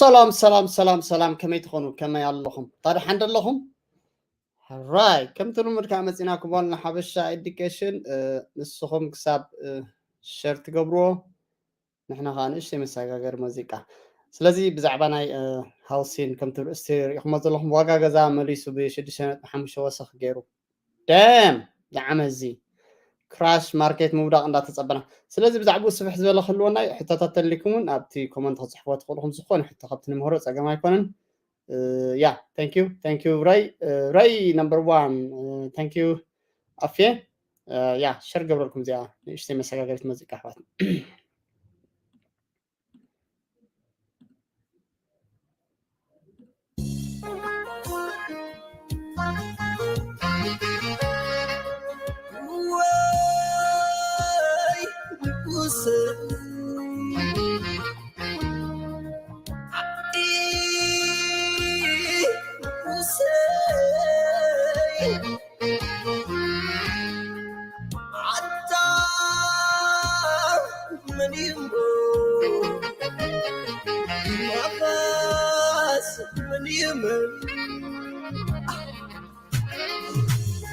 ሰላም ሰላም ሰላም ሰላም፣ ከመይ ትኾኑ? ከመይ ኣለኹም? ታዲያ ሓንደ ኣለኹም? ራይ፣ ከምቲ ልሙድ ከዓ መፂናኩም ጓል ሓበሻ ኤዱኬሽን። ንስኹም ክሳብ ሸር ትገብርዎ፣ ንሕና ከዓ ንእሽተይ መሰጋገሪ ሙዚቃ። ስለዚ ብዛዕባ ናይ ሃውሲን ከምቲ ርእስቲ ሪኢኹሞ ዘለኹም፣ ዋጋ ገዛ መሊሱ ብሽዱሽተ ነጥቢ ሓሙሽተ ወሰኽ ገይሩ። ደም ዝዓመት እዚ ክራሽ ማርኬት ምውዳቕ እንዳተጸበና። ስለዚ ብዛዕባኡ ስፍሕ ዝበለ ክህልወና እዩ። ሕቶታት ተልይኩም እውን ኣብቲ ኮመንት ክጽሕፍዎ ትኽእሉ ኢኹም። ዝኾነ ሕቶ ካብቲ ንምህሮ ጸገም ኣይኮነን። ያ፣ thank you፣ thank you ረይ፣ ረይ ነምበር ዋን፣ thank you ኣፍየ። ያ፣ ሸር ገብረልኩም እዚኣ ንእሽተይ መሰጋገሪት ሙዚቃ ኣሕዋት።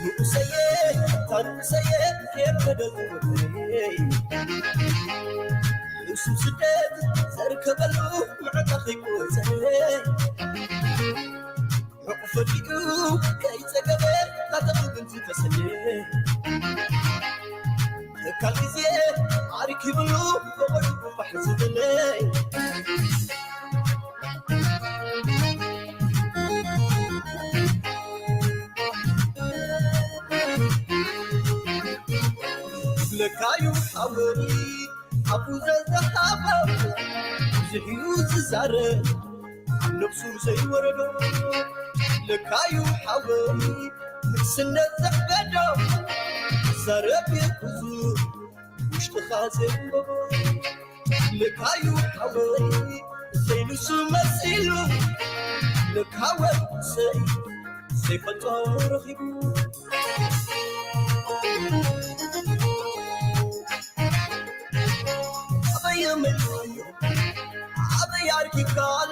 ንኡሰየ፣ እታ ንኡሰየ፣ ከየርገደ ዝወደይ። ንሱ ስደት ዘርከበሉ መዓልታ ከይቆጸረ። ሕቑፈ ዲኡ ከይጸገበ፣ ካተኽብል ዝተሰየ። ተካል ግዜ ኣርኪብሉ፣ ብቑልቁ ፋሕ ዝበለ። ለካዩ ሓወይ ኣብኡ ዘዝሃበ ብዙሕ እዩ ዝዛረብ፣ ኣብ ነብሱ ዘይወረዶ። ለካዩ ሓወይ ንግስነት ዘሕገዶ፣ ዘረብ ብዙ ውሽጥኻ ዘንበቦ። ለካዩ ሓወይ ዘይንሱ መሲሉ፣ ለካ ወሰይ ዘይፈልጦ ረኺቡ። ኣበይ መሊእካዮ፣ ኣበይ ኣርኪብካሉ፣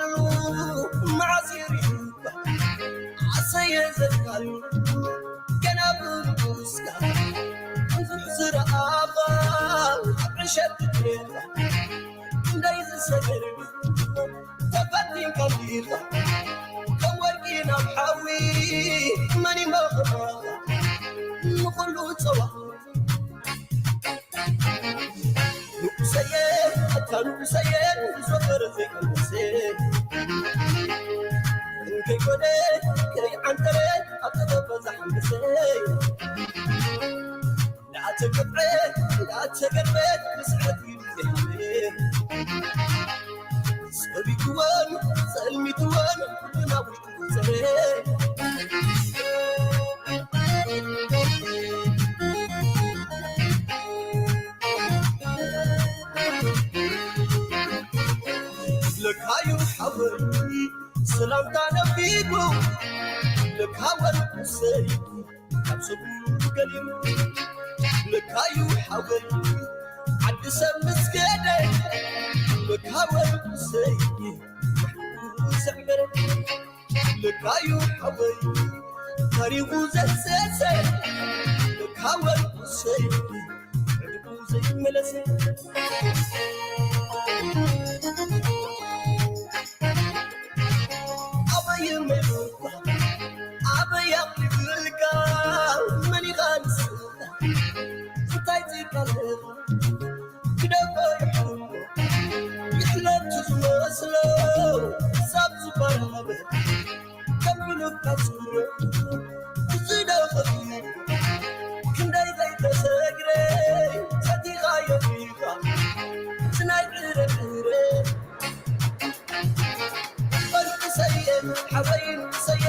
መዓስ ይርዩካ፣ ኣሰየ ዘልካሉ፣ ገና ብንጉስካ ብዙሕ ዝረኣኻ፣ ኣብ ዕሸት ትጥሬኻ፣ ክንደይ ዝሰገር ተፈቲንካ እንዲኻ፣ ከም ወርቂ ናብ ሓዊ መን ይመኽረኻ፣ ንኹሉ ጸዋ ንኡሰየ፣ ኣታ ንኡሰየ፣ ዝወፈረ ዘይቀመሰ። እንከይኮነ፣ ከይዓንተረ፣ ኣብ ተገበ ዝሓመሰ። እንዳተገብዐ፣ እንዳተገርበ፣ ብስሕለት ኢሉ ዘይሃበ። ጸቢብዎን፣ ጸልሚትዎን፣ ብናውሪ ሰላምታ ነፊጉ ለካ ወርቁሰይ ካብ ሰብኡ ገሊሉ ለካዩ ሓወይ ዓዲ ሰብ ምስ ከደ ለካ ወርቁሰይ ዘዕበረ ለካዩ ሓወይ ታሪኹ ዘሰሰ ለካ ወርቁሰይ ዕድጉ ዘይመለሰ ኣበይ መይሉካ ኣበይ ኣቕሪብልካ መን ኢኻ ንስኻ እንታይ ትካለኻ ክደፈ ይሕሎ ይሕለቱ ዝመስሎ ሳብ ዝበራበ ከም ብልካ ዝብሎ ዝደኸ ክንደይ ዘይተሰግረ ሰቲኻዮ ኢኻ ዝናይ ዕረዕረ በርቂ ሰየ ሓበይ ሰየ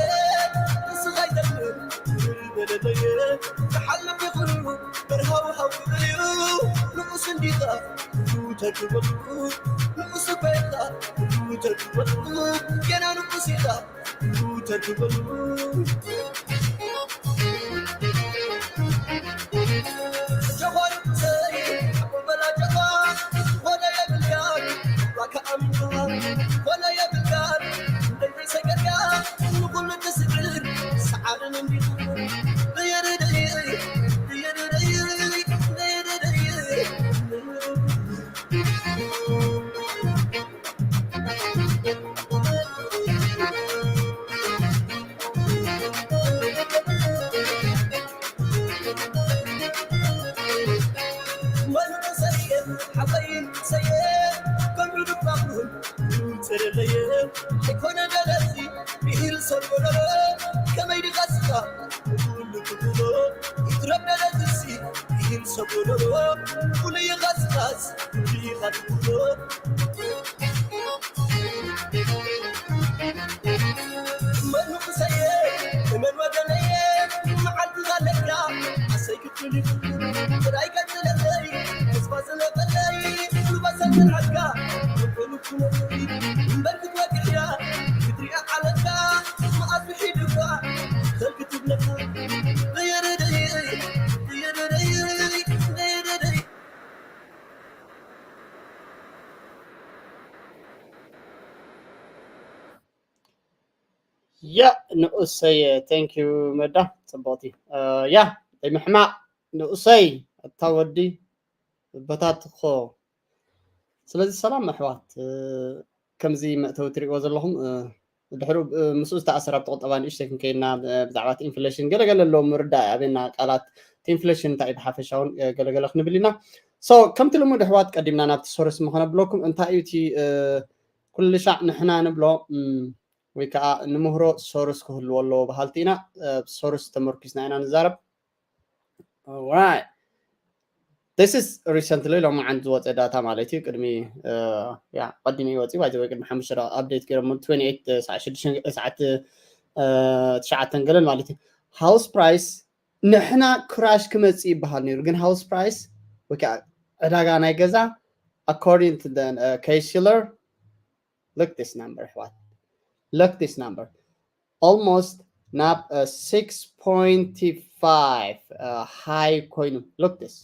ንስኻ ይደልም በደለየ ዝሓልፍ ይኹሉ በርሃው ሃው እዩ ንኡስ እንዲኻ ተድበልኩ ንኡስ ኮይንካ ተድበልኩ ገና ንኡስ ኢኻ ተድበልኩ ጀኾር ሰይ ኣቦበላ ጀኻ ኾነ የብልያ ዋካ ኣምንካ ኾነ የብልካ ከመይ ድቃስካ ኩሉ ትብሎ ይትረፍ ደለትሲ ይህም ሰጎሎ ኩሉ ይቃስቃስ ኩሉ ይኻ ትብሎ መን ንጉሰየ መን ወገነየ መዓልቲ ዘለካ ኣሰይ ክትብል ይፍትን ጥራይ ቀጽለለይ ተስፋ ዝነበረይ ኩሉ በሰል ምንዓካ መኮኑ ኩነትይ እምበር ክትወግሕያ ክትሪኣ ዓለካ መኣዝ ውሒድካ ዘል ክትብለካ ደየደደይ ደየደደይ ደየደደይ ያ ንኡሰይ thank you መዳ ጽቡቕቲ ያ ዘይምሕማቕ ንኡሰይ ኣታ ወዲ በታትኾ ስለዚ ሰላም ኣሕዋት ከምዚ መእተዊ ትሪእዎ ዘለኹም ድሕሩ ምስኡ ዝተኣሰር ኣብቲ ቁጠባ ንእሽተይ ክንከይድና ብዛዕባ ኢንፍሌሽን ገለገለ ኣለዎ ምርዳእ ኣበና ቃላት ኢንፍሌሽን እንታይ ብሓፈሻ እውን ገለገለ ክንብል ኢና so ከምቲ ልሙድ ኣሕዋት ቀዲምና ናብቲ ሶርስ ምኾነብለኩም እንታይ እዩ እቲ ኩሉ ሻዕ ንሕና ንብሎ ወይ ከዓ ንምህሮ ሶርስ ክህልዎ ኣለዎ በሃልቲ ኢና ሶርስ ተመርኪስና ኢና ንዛረብ right this is recently ሎሚ ዓንድ ዝወፀ ዳታ ማለት እዩ ቅድሚ ያ ቀዲሙ ይወፂ ባይ ወይ ቅድሚ ሓሙሽተ ደቂቃ ኣፕዴት ገይሮም ትወንቲ ኤይት ሰዓት ትሽዓተን ገለን ማለት እዩ ሃውስ ፕራይስ ንሕና ክራሽ ክመፅእ ይበሃል ነይሩ ግን ሃውስ ፕራይስ ወይ ከዓ ዕዳጋ ናይ ገዛ according to the uh, Case-Shiller look this number ኣሕዋት look this number almost ናብ uh, six point five uh, high ኮይኑ look this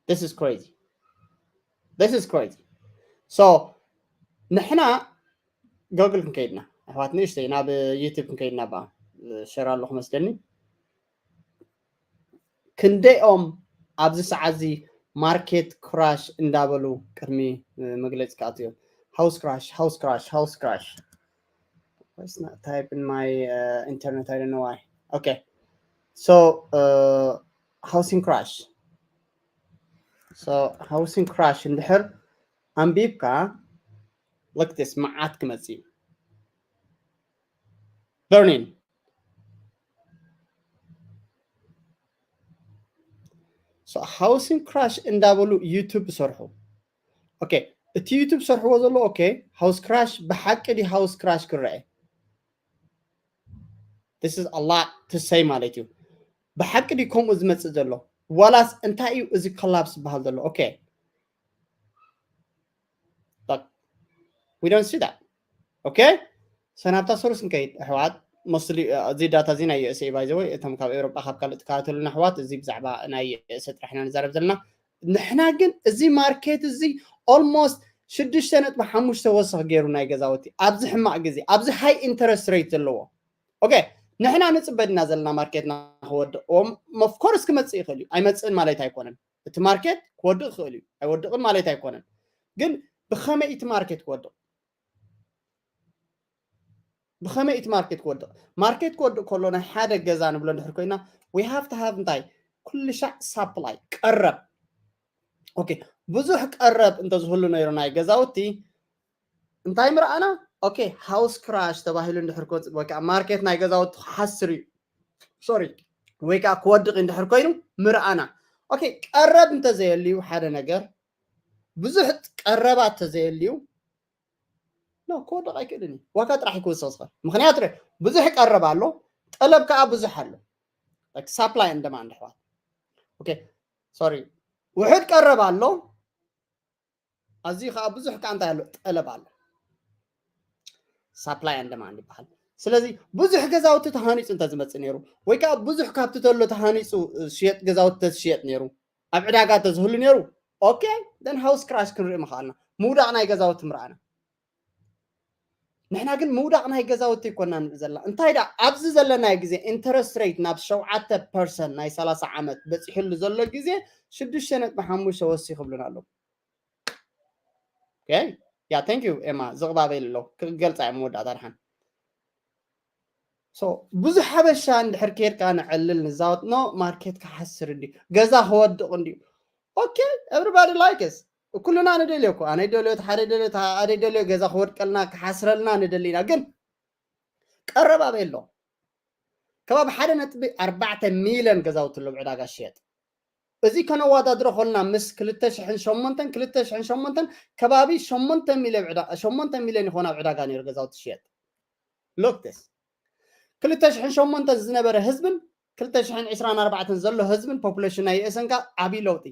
this is crazy this is crazy so ንሕና ጎግል ክንከይድና ኣሕዋት ንእሽተይ ናብ ዩቱብ ክንከይድና ባ ሸር ኣለኹ መስለኒ ክንደኦም ኣብዚ ሰዓት እዚ ማርኬት ክራሽ እንዳበሉ ቅድሚ መግለፂ ክኣቱ እዮም house crash house crash house crash it's not type in my uh, internet I don't know why okay so uh, housing crash so housing crash እንድሕር ኣንቢብካ look this መዓት ክመፅእ እዩ learning so housing crash እንዳበሉ ዩቱብ ሰርሑ okay እቲ ዩቱብ ሰርሕዎ ዘሎ okay house crash ብሓቂ ዲ house crash ክረአ this is a lot to say ማለት እዩ ብሓቂ ዲ ከምኡ ዝመፅእ ዘሎ ዋላስ እንታይ እዩ እዚ collapse ዝበሃል ዘሎ okay but we don't see that okay ሰናብታ ሶርስ ንከይድ ኣሕዋት mostly እዚ ዳታ እዚ ናይ USA ባይ ዘወይ እቶም ካብ ኤውሮጳ ካብ ካልእ ትከታተሉና ኣሕዋት እዚ ብዛዕባ ናይ USA ጥራሕ ኢና ንዛረብ ዘለና ንሕና ግን እዚ ማርኬት እዚ almost ሽዱሽተ ነጥቢ ሓሙሽተ ወሰኽ ገይሩ ናይ ገዛውቲ ኣብዚ ሕማቕ ግዜ ኣብዚ high interest rate ዘለዎ okay ንሕና ንፅበ ድና ዘለና ማርኬትና ክወድቕ of course ክመፅእ ይኽእል እዩ ኣይመፅእን ማለት ኣይኮነን እቲ ማርኬት ክወድቕ ይኽእል እዩ ኣይወድቕን ማለት ኣይኮነን ግን ብኸመይ እቲ ማርኬት ክወድቕ ብኸመይ እቲ ማርኬት ክወድቕ ማርኬት ክወድቕ ከሎ ናይ ሓደ ገዛ ንብሎ እንድሕር ኮይና we have to have እንታይ ኩሉ ሻዕ supply ቀረብ okay ብዙሕ ቀረብ እንተዝህሉ ነይሩ ናይ ገዛውቲ እንታይ ምርኣና okay house crash ተባሂሉ እንድሕር ክወፅእ ወይ ከዓ ማርኬት ናይ ገዛውቲ ክሓስር እዩ sorry ወይ ከዓ ክወድቕ እንድሕር ኮይኑ ምርኣና okay ቀረብ እንተዘየልዩ ሓደ ነገር ብዙሕ ቀረባ እንተዘየልዩ no ክወድቕ ኣይክእልን እዩ ዋጋ ጥራሕ ክውስኽ ዝኽእል ምክንያቱ ብዙሕ ቀረብ ኣሎ ጠለብ ከዓ ብዙሕ ኣሎ supply and demand ኣሕዋት okay sorry ውሕድ ቀረብ ኣሎ ኣዝዩ ከዓ ብዙሕ ከዓ እንታይ ኣሎ ጠለብ ኣሎ supply and demand ይበሃል ስለዚ ብዙሕ ገዛውቲ ተሃኒፁ እንተዝመፅእ ነይሩ ወይ ከዓ ብዙሕ ካብቲ ተሎ ተሃኒፁ ሽየጥ ገዛውቲ ተዝሽየጥ ነይሩ ኣብ ዕዳጋ ተዝህሉ ነይሩ okay then house crash ክንርኢ ምኽኣልና ምውዳቕ ናይ ገዛውቲ ምርኣና ንሕና ግን ምውዳቕ ናይ ገዛውቲ ይኮና ንርኢ ዘለና እንታይ ዳ ኣብዚ ዘለናዮ ግዜ interest rate ናብ ሸውዓተ percent ናይ ሰላሳ ዓመት በፂሕሉ ዘሎ ግዜ ሽዱሽተ ነጥቢ ሓሙሽተ ወሲ ክብሉና ኣለዉ okay yeah thank you ኤማ ዝቕባበ ኣሎ ክገልፃ እዮም መወዳእታ ድሓን so ብዙሕ ሓበሻ እንድሕር ከይድካ ንዕልል ንዛወት no ማርኬት ክሓስር እንዲ ገዛ ክወድቕ እንዲ okay everybody like us ኩልና ንደልዮ እኮ፣ ኣነ ደልዮ፣ ሓደ ደልዮ፣ ሓደ ደልዮ፣ ገዛ ክወድቀልና ክሓስረልና ንደሊ ኢና። ግን ቀረብ ኣበይ ኣሎ? ከባቢ ሓደ ነጥቢ ኣርባዕተ ሚልዮን ገዛውቲ ኣሎ ኣብ ዕዳጋ ሽየጥ። እዚ ከነወዳድሮ ከለና ምስ ክልተ ሽሕን ሸሞንተን፣ ክልተ ሽሕን ሸሞንተን ከባቢ ሸሞንተ ሚልዮን ዕዳ-፣ ሸሞንተ ሚልዮን ይኾን ኣብ ዕዳጋ ነይሩ ገዛውቲ ሽየጥ። Look this። ክልተ ሽሕን ሸሞንተን ዝነበረ ህዝብን ክልተ ሽሕን ዕስራን ኣርባዕተን ዘሎ ህዝብን ፖፑሌሽን ናይ ዩ ኤስን ከ ዓብዪ ለውጢ።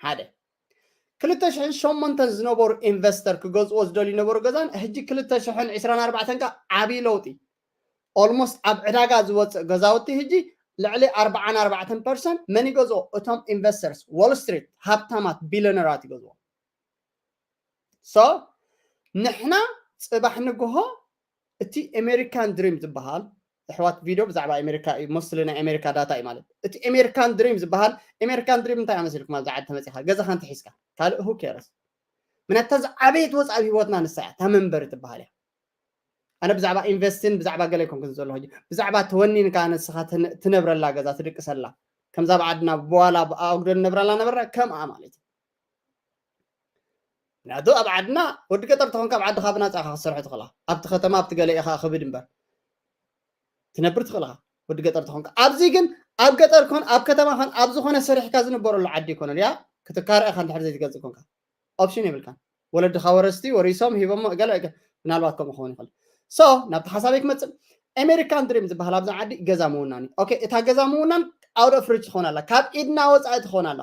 ሓደ። ክልተ ሽሕን ሸሞንተን ዝነበሩ ኢንቨስተር ክገዝዎ ዝደልዩ ነበሩ ገዛን ሕጂ ክልተ ሽሕን ዕስራን ኣርባዕተን ከ ዓብዪ ለውጢ። Almost ኣብ ዕዳጋ ዝወፅእ ገዛውቲ ሕጂ ልዕሊ ኣርባዓን ኣርባዕተን ፐርሰንት መን ይገዝኦ? እቶም ኢንቨስተርስ፣ ዎል ስትሪት፣ ሃብታማት፣ ቢሊዮነራት ይገዝዎ። So ንሕና ፅባሕ ንግሆ እቲ ኣሜሪካን ድሪም ዝበሃል፣ ኣሕዋት፣ ቪድዮ ብዛዕባ ኣሜሪካ እዩ፣ ሞስትሊ ናይ ኣሜሪካ ዳታ እዩ። ማለት እቲ ኣሜሪካን ድሪም ዝበሃል፣ ኣሜሪካን ድሪም እንታይ ኣመሲልኩም? ኣብዚ ዓዲ ተመፂኻ ገዛኻ እንተሒዝካ ካልእ who cares? ምክንያቱ እታ ዝዓበየት ወፃኢ ኣብ ህይወትና ንሳ እያ፣ እታ መንበሪ ትበሃል እያ። ኣነ ብዛዕባ ኢንቨስትን ብዛዕባ ገለ ኣይኮንኩን ዘሎ ሕጂ፣ ብዛዕባ ተወኒንካ ንስኻ ትነ-፣ ትነብረላ ገዛ፣ ትድቅሰላ፣ ከምዛ ኣብ ዓድና ብዋላ ኣብ ኣጉዶ ንነብረላ ነበርና ከምኣ ማለት እዩ። ምክንያቱ ኣብ ዓድና ወዲ ገጠር ተኾንካ ኣብ ዓድኻ ብናፃ ኢኻ ክትሰርሖ ትኽእላ። ኣብቲ ከተማ ኣብቲ ገለ ኢኻ ክብድ እምበር ትነብር ትኽእልኻ ወዲ ገጠር ተኾንካ። ኣብዚ ግን ኣብ ገጠር ኮን ኣብ ከተማ ኮን ኣብ ዝኾነ ሰሪሕካ ዝንበረሉ ዓዲ ይኮነል። ያ ክትካረ ኢኻ እንድሕር ዘይትገዝእ ኮንካ ኦፕሽን የብልካን። ወለድኻ ወረስቲ ወሪሶም ሂቦሞ ገለ ገ-፣ ምናልባት ከምኡ ክኸውን ይኽእል። So ናብቲ ሓሳበይ ክመፅእ፣ ኣሜሪካን ድሪም ዝበሃል ኣብዚ ዓዲ ገዛ ምውናን እዩ። ኦኬ፣ እታ ገዛ ምውናን out of reach ትኾን ኣላ፣ ካብ ኢድና ወፃኢ ትኾን ኣላ።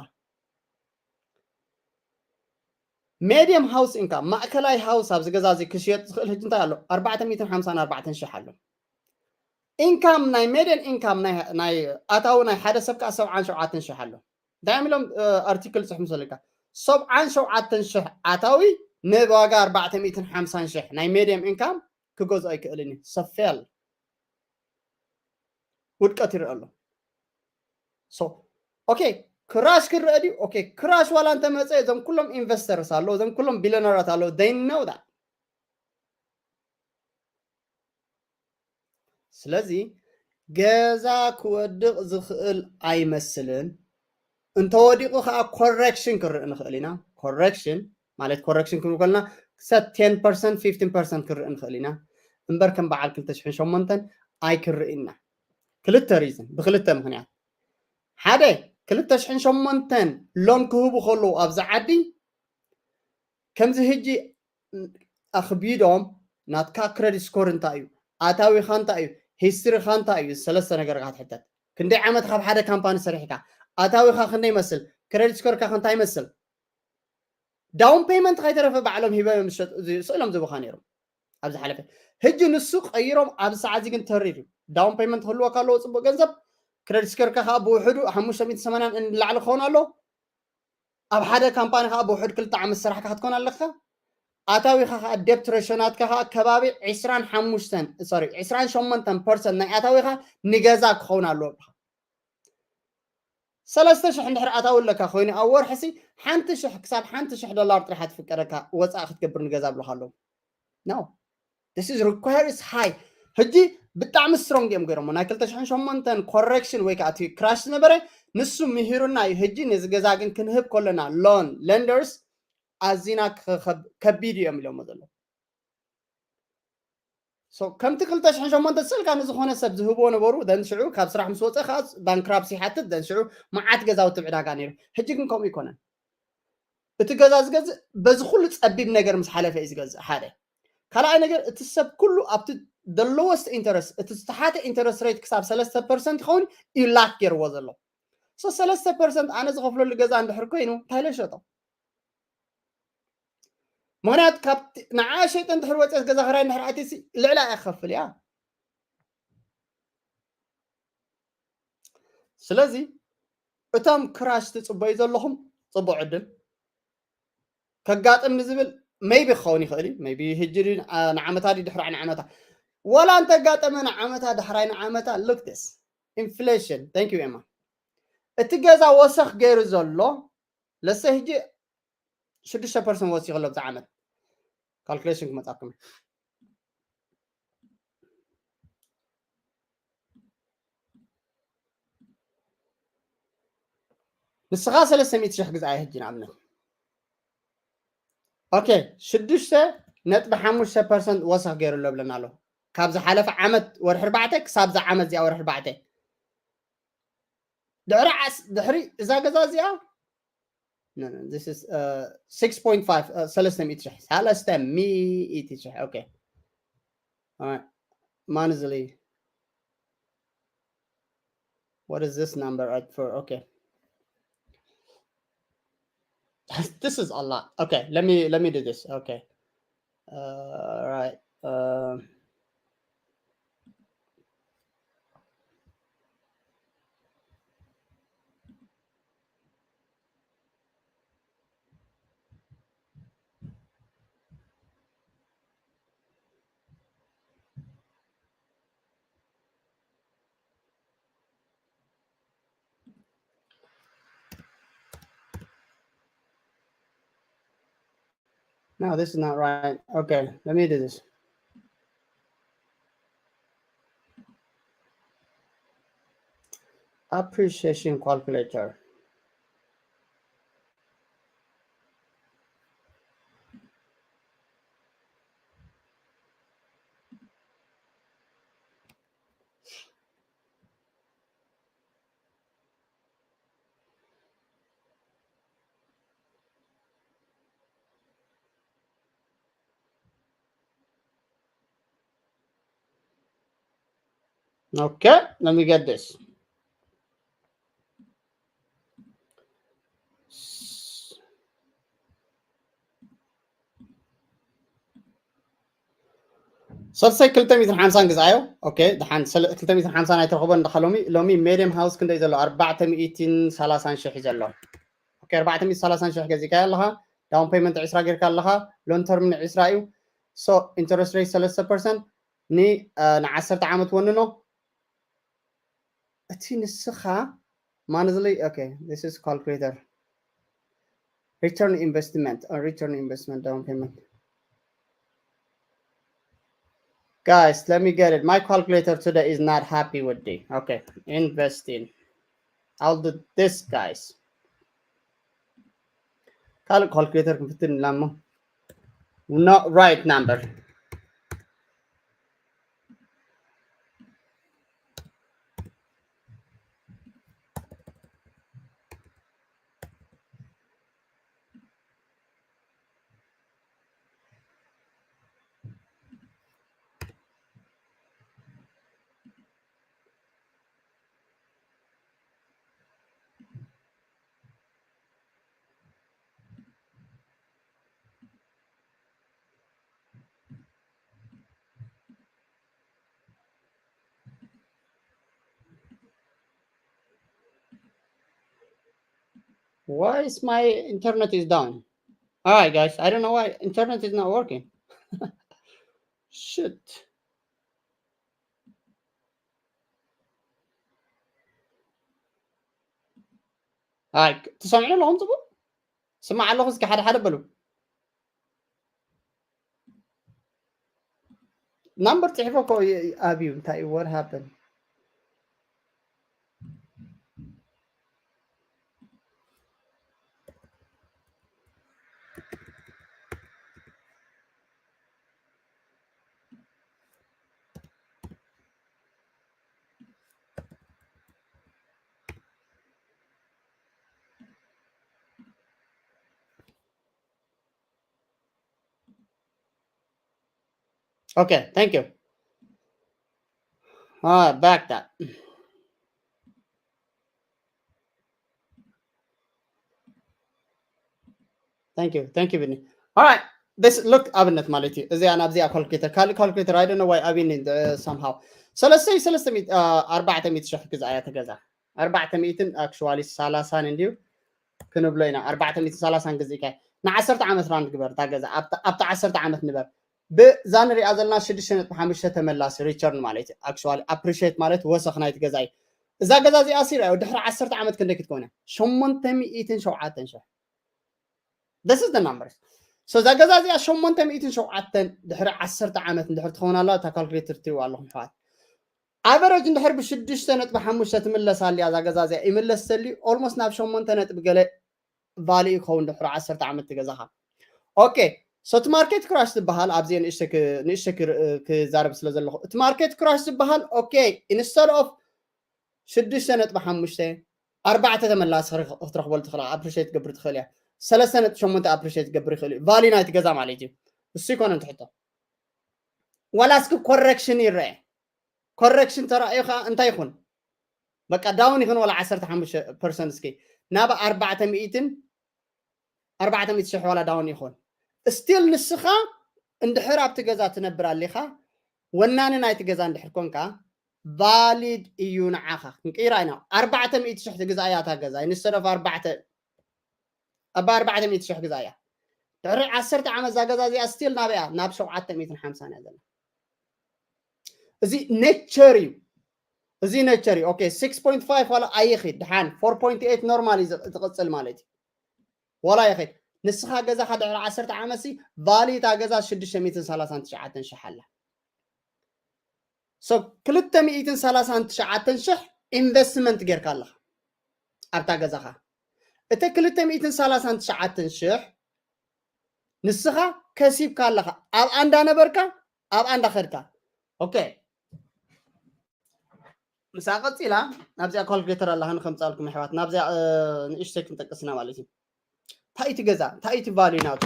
ሜድየም ሃውስ ኢንካም፣ ማእከላይ ሃውስ ኣብዚ ገዛ እዚ ክሽየጥ ዝኽእል ሕጂ እንታይ ኣሎ? ኣርባዕተ ሚእትን ሓምሳን ኣርባዕተን ሽሕ ኣሎ። ኢንካም፣ ናይ ሜድየም ኢንካም፣ ናይ፣ ናይ ኣታዊ ናይ ሓደ ሰብ ከዓ ሰብዓን ሸውዓተን ሽሕ ኣሎ። እንታይ እዮም ኢሎም፣ እ፣ ኣርቲክል ፅሑፍ ምስለካ? ሰብዓን ሸውዓተን ሽሕ ኣታዊ ንዋጋ ኣርባዕተ ሚእትን ሓምሳን ሽሕ ናይ ሜድየም ኢንካም ክገዝኦ ኣይክእልን እዩ። ሰፌል ውድቀት ይረአ ኣሎ። So ኦኬ፣ ክራሽ ክረአ ድዩ? ኦኬ፣ ክራሽ ዋላ እንተመፀ እዞም ኩሎም ኢንቨስተርስ ኣለዉ፣ እዞም ኩሎም ቢሊዮነራት ኣለዉ፣ they know that። ስለዚ ገዛ ክወድቕ ዝኽእል ኣይመስልን። እንተወዲቑ ከዓ ኮረክሽን ክርኢ ንኽእል ኢና። ኮረክሽን ማለት፣ ኮረክሽን ክንብል ከለና ክሳብ ቴን ፐርሰንት ፊፍቲን ፐርሰንት ክርኢ ንኽእል ኢና እምበር ከም በዓል ክልተ ሽሕን ሸሞንተን ኣይክርኢ ኢና። ክልተ ሪዝን፣ ብክልተ ምኽንያት። ሓደ፣ ክልተ ሽሕን ሸሞንተን ሎን ክህቡ ከለዉ ኣብዚ ዓዲ ከምዚ ህጂ ኣኽቢዶም ናትካ ክረዲት ስኮር እንታይ እዩ፣ ኣታዊኻ እንታይ እዩ፣ ሂስትሪኻ እንታይ እዩ፣ ሰለስተ ነገር ኢኻ ትሕተት። ክንደይ ዓመት ካብ ሓደ ካምፓኒ ሰሪሕካ፣ ኣታዊኻ ክንደይ ይመስል፣ ክረዲት ስኮርካ እንታይ ይመስል። ዳውን ፔይመንት ከይተረፈ ባዕሎም ሂበ እዮም ዝሸጡ፣ እዚ ስእሎም ዝቡኻ ነይሮም ኣብ ዝሓለፈ። ህጂ ንሱ ቀይሮም ኣብዚ ሰዓት እዚ ግን ተሪር እዩ። ዳውን ፔይመንት ክህልወካ ኣለዎ፣ ጽቡቕ ገንዘብ፣ ክረዲት ስኮርካ ከዓ ብውሕዱ ሓሙሽተ ሚእቲ ሰማንያን ንላዕሊ ክኸውን ኣለዎ። ኣብ ሓደ ካምፓኒ ከዓ ብውሕድ ክልተ ዓመት ስራሕካ ክትኮን ኣለካ። ኣታዊኻ ከዓ ዴፕት ሬሾ ናትካ ከዓ ከባቢ ዕስራን ሓሙሽተን፣ ሶሪ፣ ዕስራን ሸሞንተን ፐርሰንት ናይ ኣታዊኻ ንገዛ ክኸውን ኣለዎ። ሰለስተ ሽሕ እንድሕር ኣታዊ ኣለካ ኮይኑ ኣብ ወርሒ ሲ ሓንቲ ሽሕ ክሳብ ሓንቲ ሽሕ ዶላር ጥራሕ ትፍቀደካ ወፃኢ ክትገብር ንገዛ ብለካ ኣለዉ። No, this is requires high። ሕጂ ብጣዕሚ ስትሮንግ እዮም ገይሮሞ። ናይ ክልተ ሽሕን ሸሞንተን ኮረክሽን ወይ ከዓ እቲ ክራሽ ዝነበረ ንሱ ምሂሩና እዩ። ሕጂ ነዚ ገዛ ግን ክንህብ ከለና ሎን ለንደርስ ኣዚና ክኸብ-፣ ከቢድ እዮም ኢሎሞ ዘለዉ። So ከምቲ ክልተ ሽሕን ሸሞንተን ስእልካ ንዝኾነ ሰብ ዝህብዎ ነበሩ። ደን ሽዑ ካብ ስራሕ ምስ ወፀ ከዓ ባንክራፕሲ ይሓትት። ደን ሽዑ መዓት ገዛውቲ ኣብ ዕዳጋ ነይሩ። ሕጂ ግን ከምኡ ይኮነን። እቲ ገዛ ዝገዝእ በዚ ኩሉ ፀቢብ ነገር ምስ ሓለፈ እዩ ዝገዝእ። ሓደ። ካልኣይ ነገር፣ እቲ ሰብ ኩሉ ኣብቲ the lowest interest፣ እቲ ዝተሓተ ኢንተረስት ሬት ክሳብ ሰለስተ ፐርሰንት ይኸውን እዩ ላክ ገይርዎ ዘሎ። So ሰለስተ ፐርሰንት ኣነ ዝኸፍለሉ ገዛ እንድሕር ኮይኑ እንታይ ኢለ ሸጦ? ምክንያቱ ካብ ንዓ ሸይጠ እንድሕር ወፅየት ገዛ ክራይ እንድሕር ኣትየሲ ልዕላ እያ ክኸፍል እያ። ስለዚ እቶም ክራሽ ትፅበዩ ዘለኹም ፅቡቅ ዕድል ከጋጥም ንዝብል ሜይቢ ክኸውን ይኽእል እዩ። ሜይቢ ህጂ ድዩ፣ አ፣ ንዓመታ ድዩ፣ ድሕራይ ንዓመታ፣ ዋላ እንተጋጠመ ንዓመታ፣ ድሕራይ ንዓመታ፣ look this፣ ኢንፍሌሽን። Thank you ኤማ። እቲ ገዛ ወሰኽ ገይሩ ዘሎ ለሰ ህጂ ሽዱሽተ ፐርሰንት ወሲኹ ኣሎ ብዛ ዓመት። ካልኩሌሽን ክመጻኩም። ንስኻ ሰለስተ ሚእቲ ሺሕ ግዛእ ሕጂ ንኣብነት። ኦኬ፣ ሽዱሽተ ነጥቢ ሓሙሽተ ፐርሰንት ወሰኽ ገይሩ ኣሎ ብለና ኣሎ። ካብ ዝሓለፈ ዓመት ወርሒ ኣርባዕተ ክሳብ እዛ ዓመት እዚኣ ወርሒ ኣርባዕተ። ድሕሪ ዓስ-፣ ድሕሪ እዛ ገዛ እዚኣ፣ no, no, this is, uh, six point five, uh, ሰለስተ ሚእቲ ሺሕ፣ ሰለስተ ሚእቲ ሺሕ። ኦኬ። All right. Monthly. What is this number at for? Okay. This is a lot. Okay, let me, let me do this. Okay. Uh, all right. Um, No, this is not right. Okay, let me do this. Appreciation calculator. Okay, let me get this. ሰልሳይ ክልተ ሚእትን ሓምሳን ግዛዮ። ኦኬ፣ ደሓን ሰለ-፣ ክልተ ሚእትን ሓምሳን ኣይተረኽቦን። ደሓ ሎሚ፣ ሎሚ ሜድየም ሃውስ ክንደይ ዘሎ? ኣርባዕተ ሚእትን ሰላሳን ሺሕ እዩ ዘሎ። ኦኬ፣ ኣርባዕተ ሚእትን ሰላሳን ሺሕ ገዚእካዮ ኣለኻ። ዳውን ፔመንት ዕስራ ጌርካ ኣለኻ። ሎን ተርም ን ዕስራ እዩ። ሶ ኢንተረስት ሬት ሰለስተ ፐርሰንት ን፣ እ፣ ንዓሰርተ ዓመት ወንኖ። እቲ ንስኻ ማንዝሊ፣ okay, this is calculator. Return investment, uh, return investment down payment. Guys, let me get it. My calculator today is not happy with me. Okay, investing. I'll do this, guys. ካልእ ካልኩሌተር ክንፍትን ኢልና እሞ፣ not right number. Why is my internet is down? All right, guys, I don't know why internet is not working. Shit. ኣይ፣ ትሰምዑ ኣለኹም ጽቡቕ? ስማዕ ኣለኹ፣ እስኪ ሓደ ሓደ በሉ። ናምበር ጽሒፎ እኮ ይ-፣ ኣብዩ፣ እንታይ እዩ? What happened? Okay, thank you. Ah, back that. Thank you, thank you, Vinny. All right, this look ኣብነት ማለት እዩ። እዚኣ ናብዚኣ ካልኩሌተር፣ ካልእ ካልኩሌተር፣ I don't know why ኣብኒ፣ uh, somehow። ሰለስተ፣ ሰለስተ ሚእቲ፣ uh፣ ኣርባዕተ ሚእቲ ሺሕ ግዛእያ ተገዛ። ኣርባዕተ ሚእትን actually ሰላሳን እንድዩ ክንብሎ ኢና። ኣርባዕተ ሚእትን ሰላሳን ግዝእካ ንዓሰርተ ዓመት ራንድ ግበር እታ ገዛ። ኣብታ፣ ኣብታ ዓሰርተ ዓመት ንበር። ብዛ ንሪኣ ዘለና ሽዱሽተ ነጥቢ ሓሙሽተ ተመላሲ ሪቸርን ማለት እዩ። Actually appreciate ማለት ወሰኽ ናይቲ ገዛ እዩ። እዛ ገዛ እዚኣ ሲር ድሕሪ ዓሰርተ ዓመት ክንደይ ክትከውን እያ? ሸሞንተ ሚእትን ሸውዓተን ሺሕ። This is the numbers. So እዛ ገዛ እዚኣ ሸሞንተ ሚእትን ሸውዓተን ድሕሪ ዓሰርተ ዓመት እንድሕር ትኸውን ኣላ፣ እታ ካልኩሌተር ትሪእዋ ኣለኹም ኣሕዋት። ኣቨረጅ እንድሕር ብሽዱሽተ ነጥቢ ሓሙሽተ ትምለስ ኣልያ እዛ ገዛ እዚኣ ይምለስ ተልዩ ኦልሞስት ናብ ሸሞንተ ነጥቢ ገለ ቫልዩ ይኸውን ድሕሪ ዓሰርተ ዓመት ትገዛኻ። ኦኬ፣ ሶ እቲ ማርኬት ክራሽ ዝበሃል ኣብዚ ንእሽተ ክዛረብ ስለ ዘለኹ እቲ ማርኬት ክራሽ ዝበሃል ኦኬ ኢንስተድ ኦፍ ሽዱሽተ ነጥቢ ሓሙሽተ ኣርባዕተ ተመላሲ ክትረኽበሉ ትኽእል ኣፕሪሼት ትገብር ትኽእል እያ። ሰለስተ ነጥቢ ሸሞንተ ኣፕሪሼት ትገብር ይኽእል እዩ ቫልዩ ናይቲ ገዛ ማለት እዩ። እሱ ይኮነ ትሕቶ ዋላ እስኪ ኮረክሽን ይረአ። ኮረክሽን ተራእዩ ከዓ እንታይ ይኹን በቃ ዳውን ይኹን ዋላ ዓሰርተ ሓሙሽተ ፐርሰንት እስኪ ናብ ኣርባዕተ ሚእትን ኣርባዕተ ሚእቲ ሽሕ ዋላ ዳውን ይኹን ስቲል ንስኻ እንድሕር ኣብቲ ገዛ ትነብር ኣሊኻ ወናኒ ናይቲ ገዛ እንድሕር ኮንካ ቫሊድ እዩ ንዓኻ ክንቅይራ ኢና። ኣርባዕተ ሚእቲ ሽሕ ትግዛእ እያ እታ ገዛ ኢንስተድ ኦፍ ኣርባዕተ ኣባ ኣርባዕተ ሚእቲ ሽሕ ግዛ እያ። ድሕሪ ዓሰርተ ዓመት እዛ ገዛ እዚኣ ስቲል ናበይ እያ ናብ ሸውዓተ ሚእትን ሓምሳን እያ ዘላ። እዚ ኔቸር እዩ። እዚ ኔቸር እዩ። ኦኬ፣ ሲክስ ፖይንት ፋይቭ ዋላ ኣይኺድ ድሓን ፎር ፖይንት ኤይት ኖርማል እዩ ዝቕጽል ማለት እዩ። ዋላ ይኺድ ንስኻ ገዛኻ ድሕሪ ዓሰርተ ዓመት ሲ ቫልዩ እታ ገዛ ሽዱሽተ ሚእትን ሰላሳን ትሽዓተን ሽሕ ኣላ። ሶ ክልተ ሚእትን ሰላሳን ትሽዓተን ሽሕ ኢንቨስትመንት ጌርካ ኣለኻ ኣብታ ገዛኻ። እቲ ክልተ ሚእትን ሰላሳን ትሽዓተን ሽሕ ንስኻ ከሲብካ ኣለኻ ኣብኣ እንዳነበርካ ኣብኣ እንዳኸድካ። ኦኬ፣ ምስኣ ቀፂላ ናብዚኣ ካልኩሌተር ኣለኻ ንከምፃልኩም ኣሕዋት ናብዚኣ ንእሽተይ ክንጠቅስና ማለት እዩ። እንታይ እቲ ገዛ እንታይ እቲ ቫልዩ ናቱ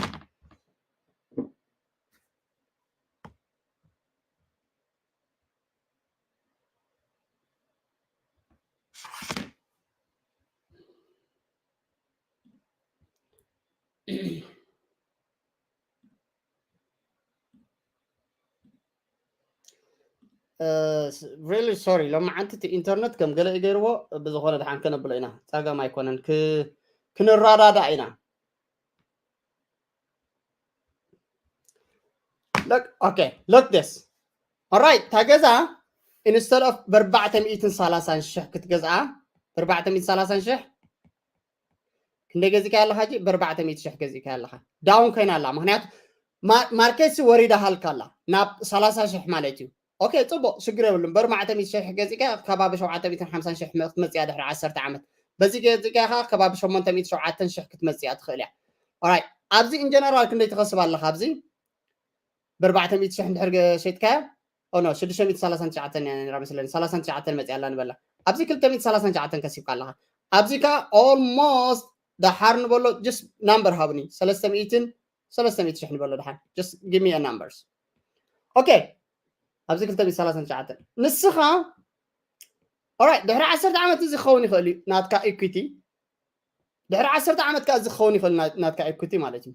ሪሊ ሶሪ ሎማዓንቲ እቲ ኢንተርነት ከም ገለ እዩ ገይርዎ። ብዝኾነ ድሓን ከነብሎ ኢና፣ ፀገም ኣይኮነን፣ ክንረዳዳእ ኢና። ኦኬ፣ ሎክ ስ ኦራይት። እታ ገዛ ኢንስተድ ኦፍ ብኣርባዕተ ሚእትን ሰላሳን ሽሕ ክትገዝኣ ብኣርባዕተ ሚእትን ሰላሳን ሽሕ ክንደይ ገዚእካ ኣለኻ? ሕጂ ብኣርባዕተ ሚእቲ ሽሕ ገዚእካ ኣለኻ። ዳውን ኮይና ኣላ፣ ምክንያቱ ማርኬት ሲ ወሪዳ ሃልካ ኣላ ናብ ሰላሳ ሽሕ ማለት እዩ። ኦኬ፣ ፅቡቅ፣ ሽግር የብሉን። ብኣርባዕተ ሚእቲ ሽሕ ገዚእካ ከባቢ ሸውዓተ ሚእትን ሓምሳን ሽሕ ክትመፅእ እያ ድሕሪ ዓሰርተ ዓመት። በዚ ገዚእካ ከዓ ከባቢ ሸሞንተ ሚእቲ ሸውዓተ ሽሕ ክትመፅእ እያ ትኽእል እያ። ኦራይት፣ ኣብዚ ኢንጀነራል ክንደይ ትኸስብ ኣለኻ? ኣብዚ ብኣርባዕተ ሚእቲ ሽሕ እንድሕር ሸይጥካያ ኖ ሽዱሽተ ሚእቲ ሰላሳን ትሽዓተን እያ ነራ መስለኒ። ሰላሳን ትሽዓተን መፅያ ኣላ ንበላ። ኣብዚ ክልተ ሚእቲ ሰላሳን ትሽዓተን ከሲብካ ኣለኻ። ኣብዚ ከዓ ኦልሞስት ደሓር ንበሎ ጀስት ናምበር ሃብኒ ሰለስተ ሚእትን ሰለስተ ሚእቲ ሽሕ ንበሎ ደሓር ጀስት ጊቭ ሚ ናምበርስ። ኦኬ፣ ኣብዚ ክልተ ሚእቲ ሰላሳን ትሽዓተን ንስኻ ኦራይት ድሕሪ ዓሰርተ ዓመት እዚ ክኸውን ይኽእል እዩ ናትካ ኢኩቲ። ድሕሪ ዓሰርተ ዓመት ከዓ እዚ ክኸውን ይኽእል ናትካ ኢኩቲ ማለት እዩ።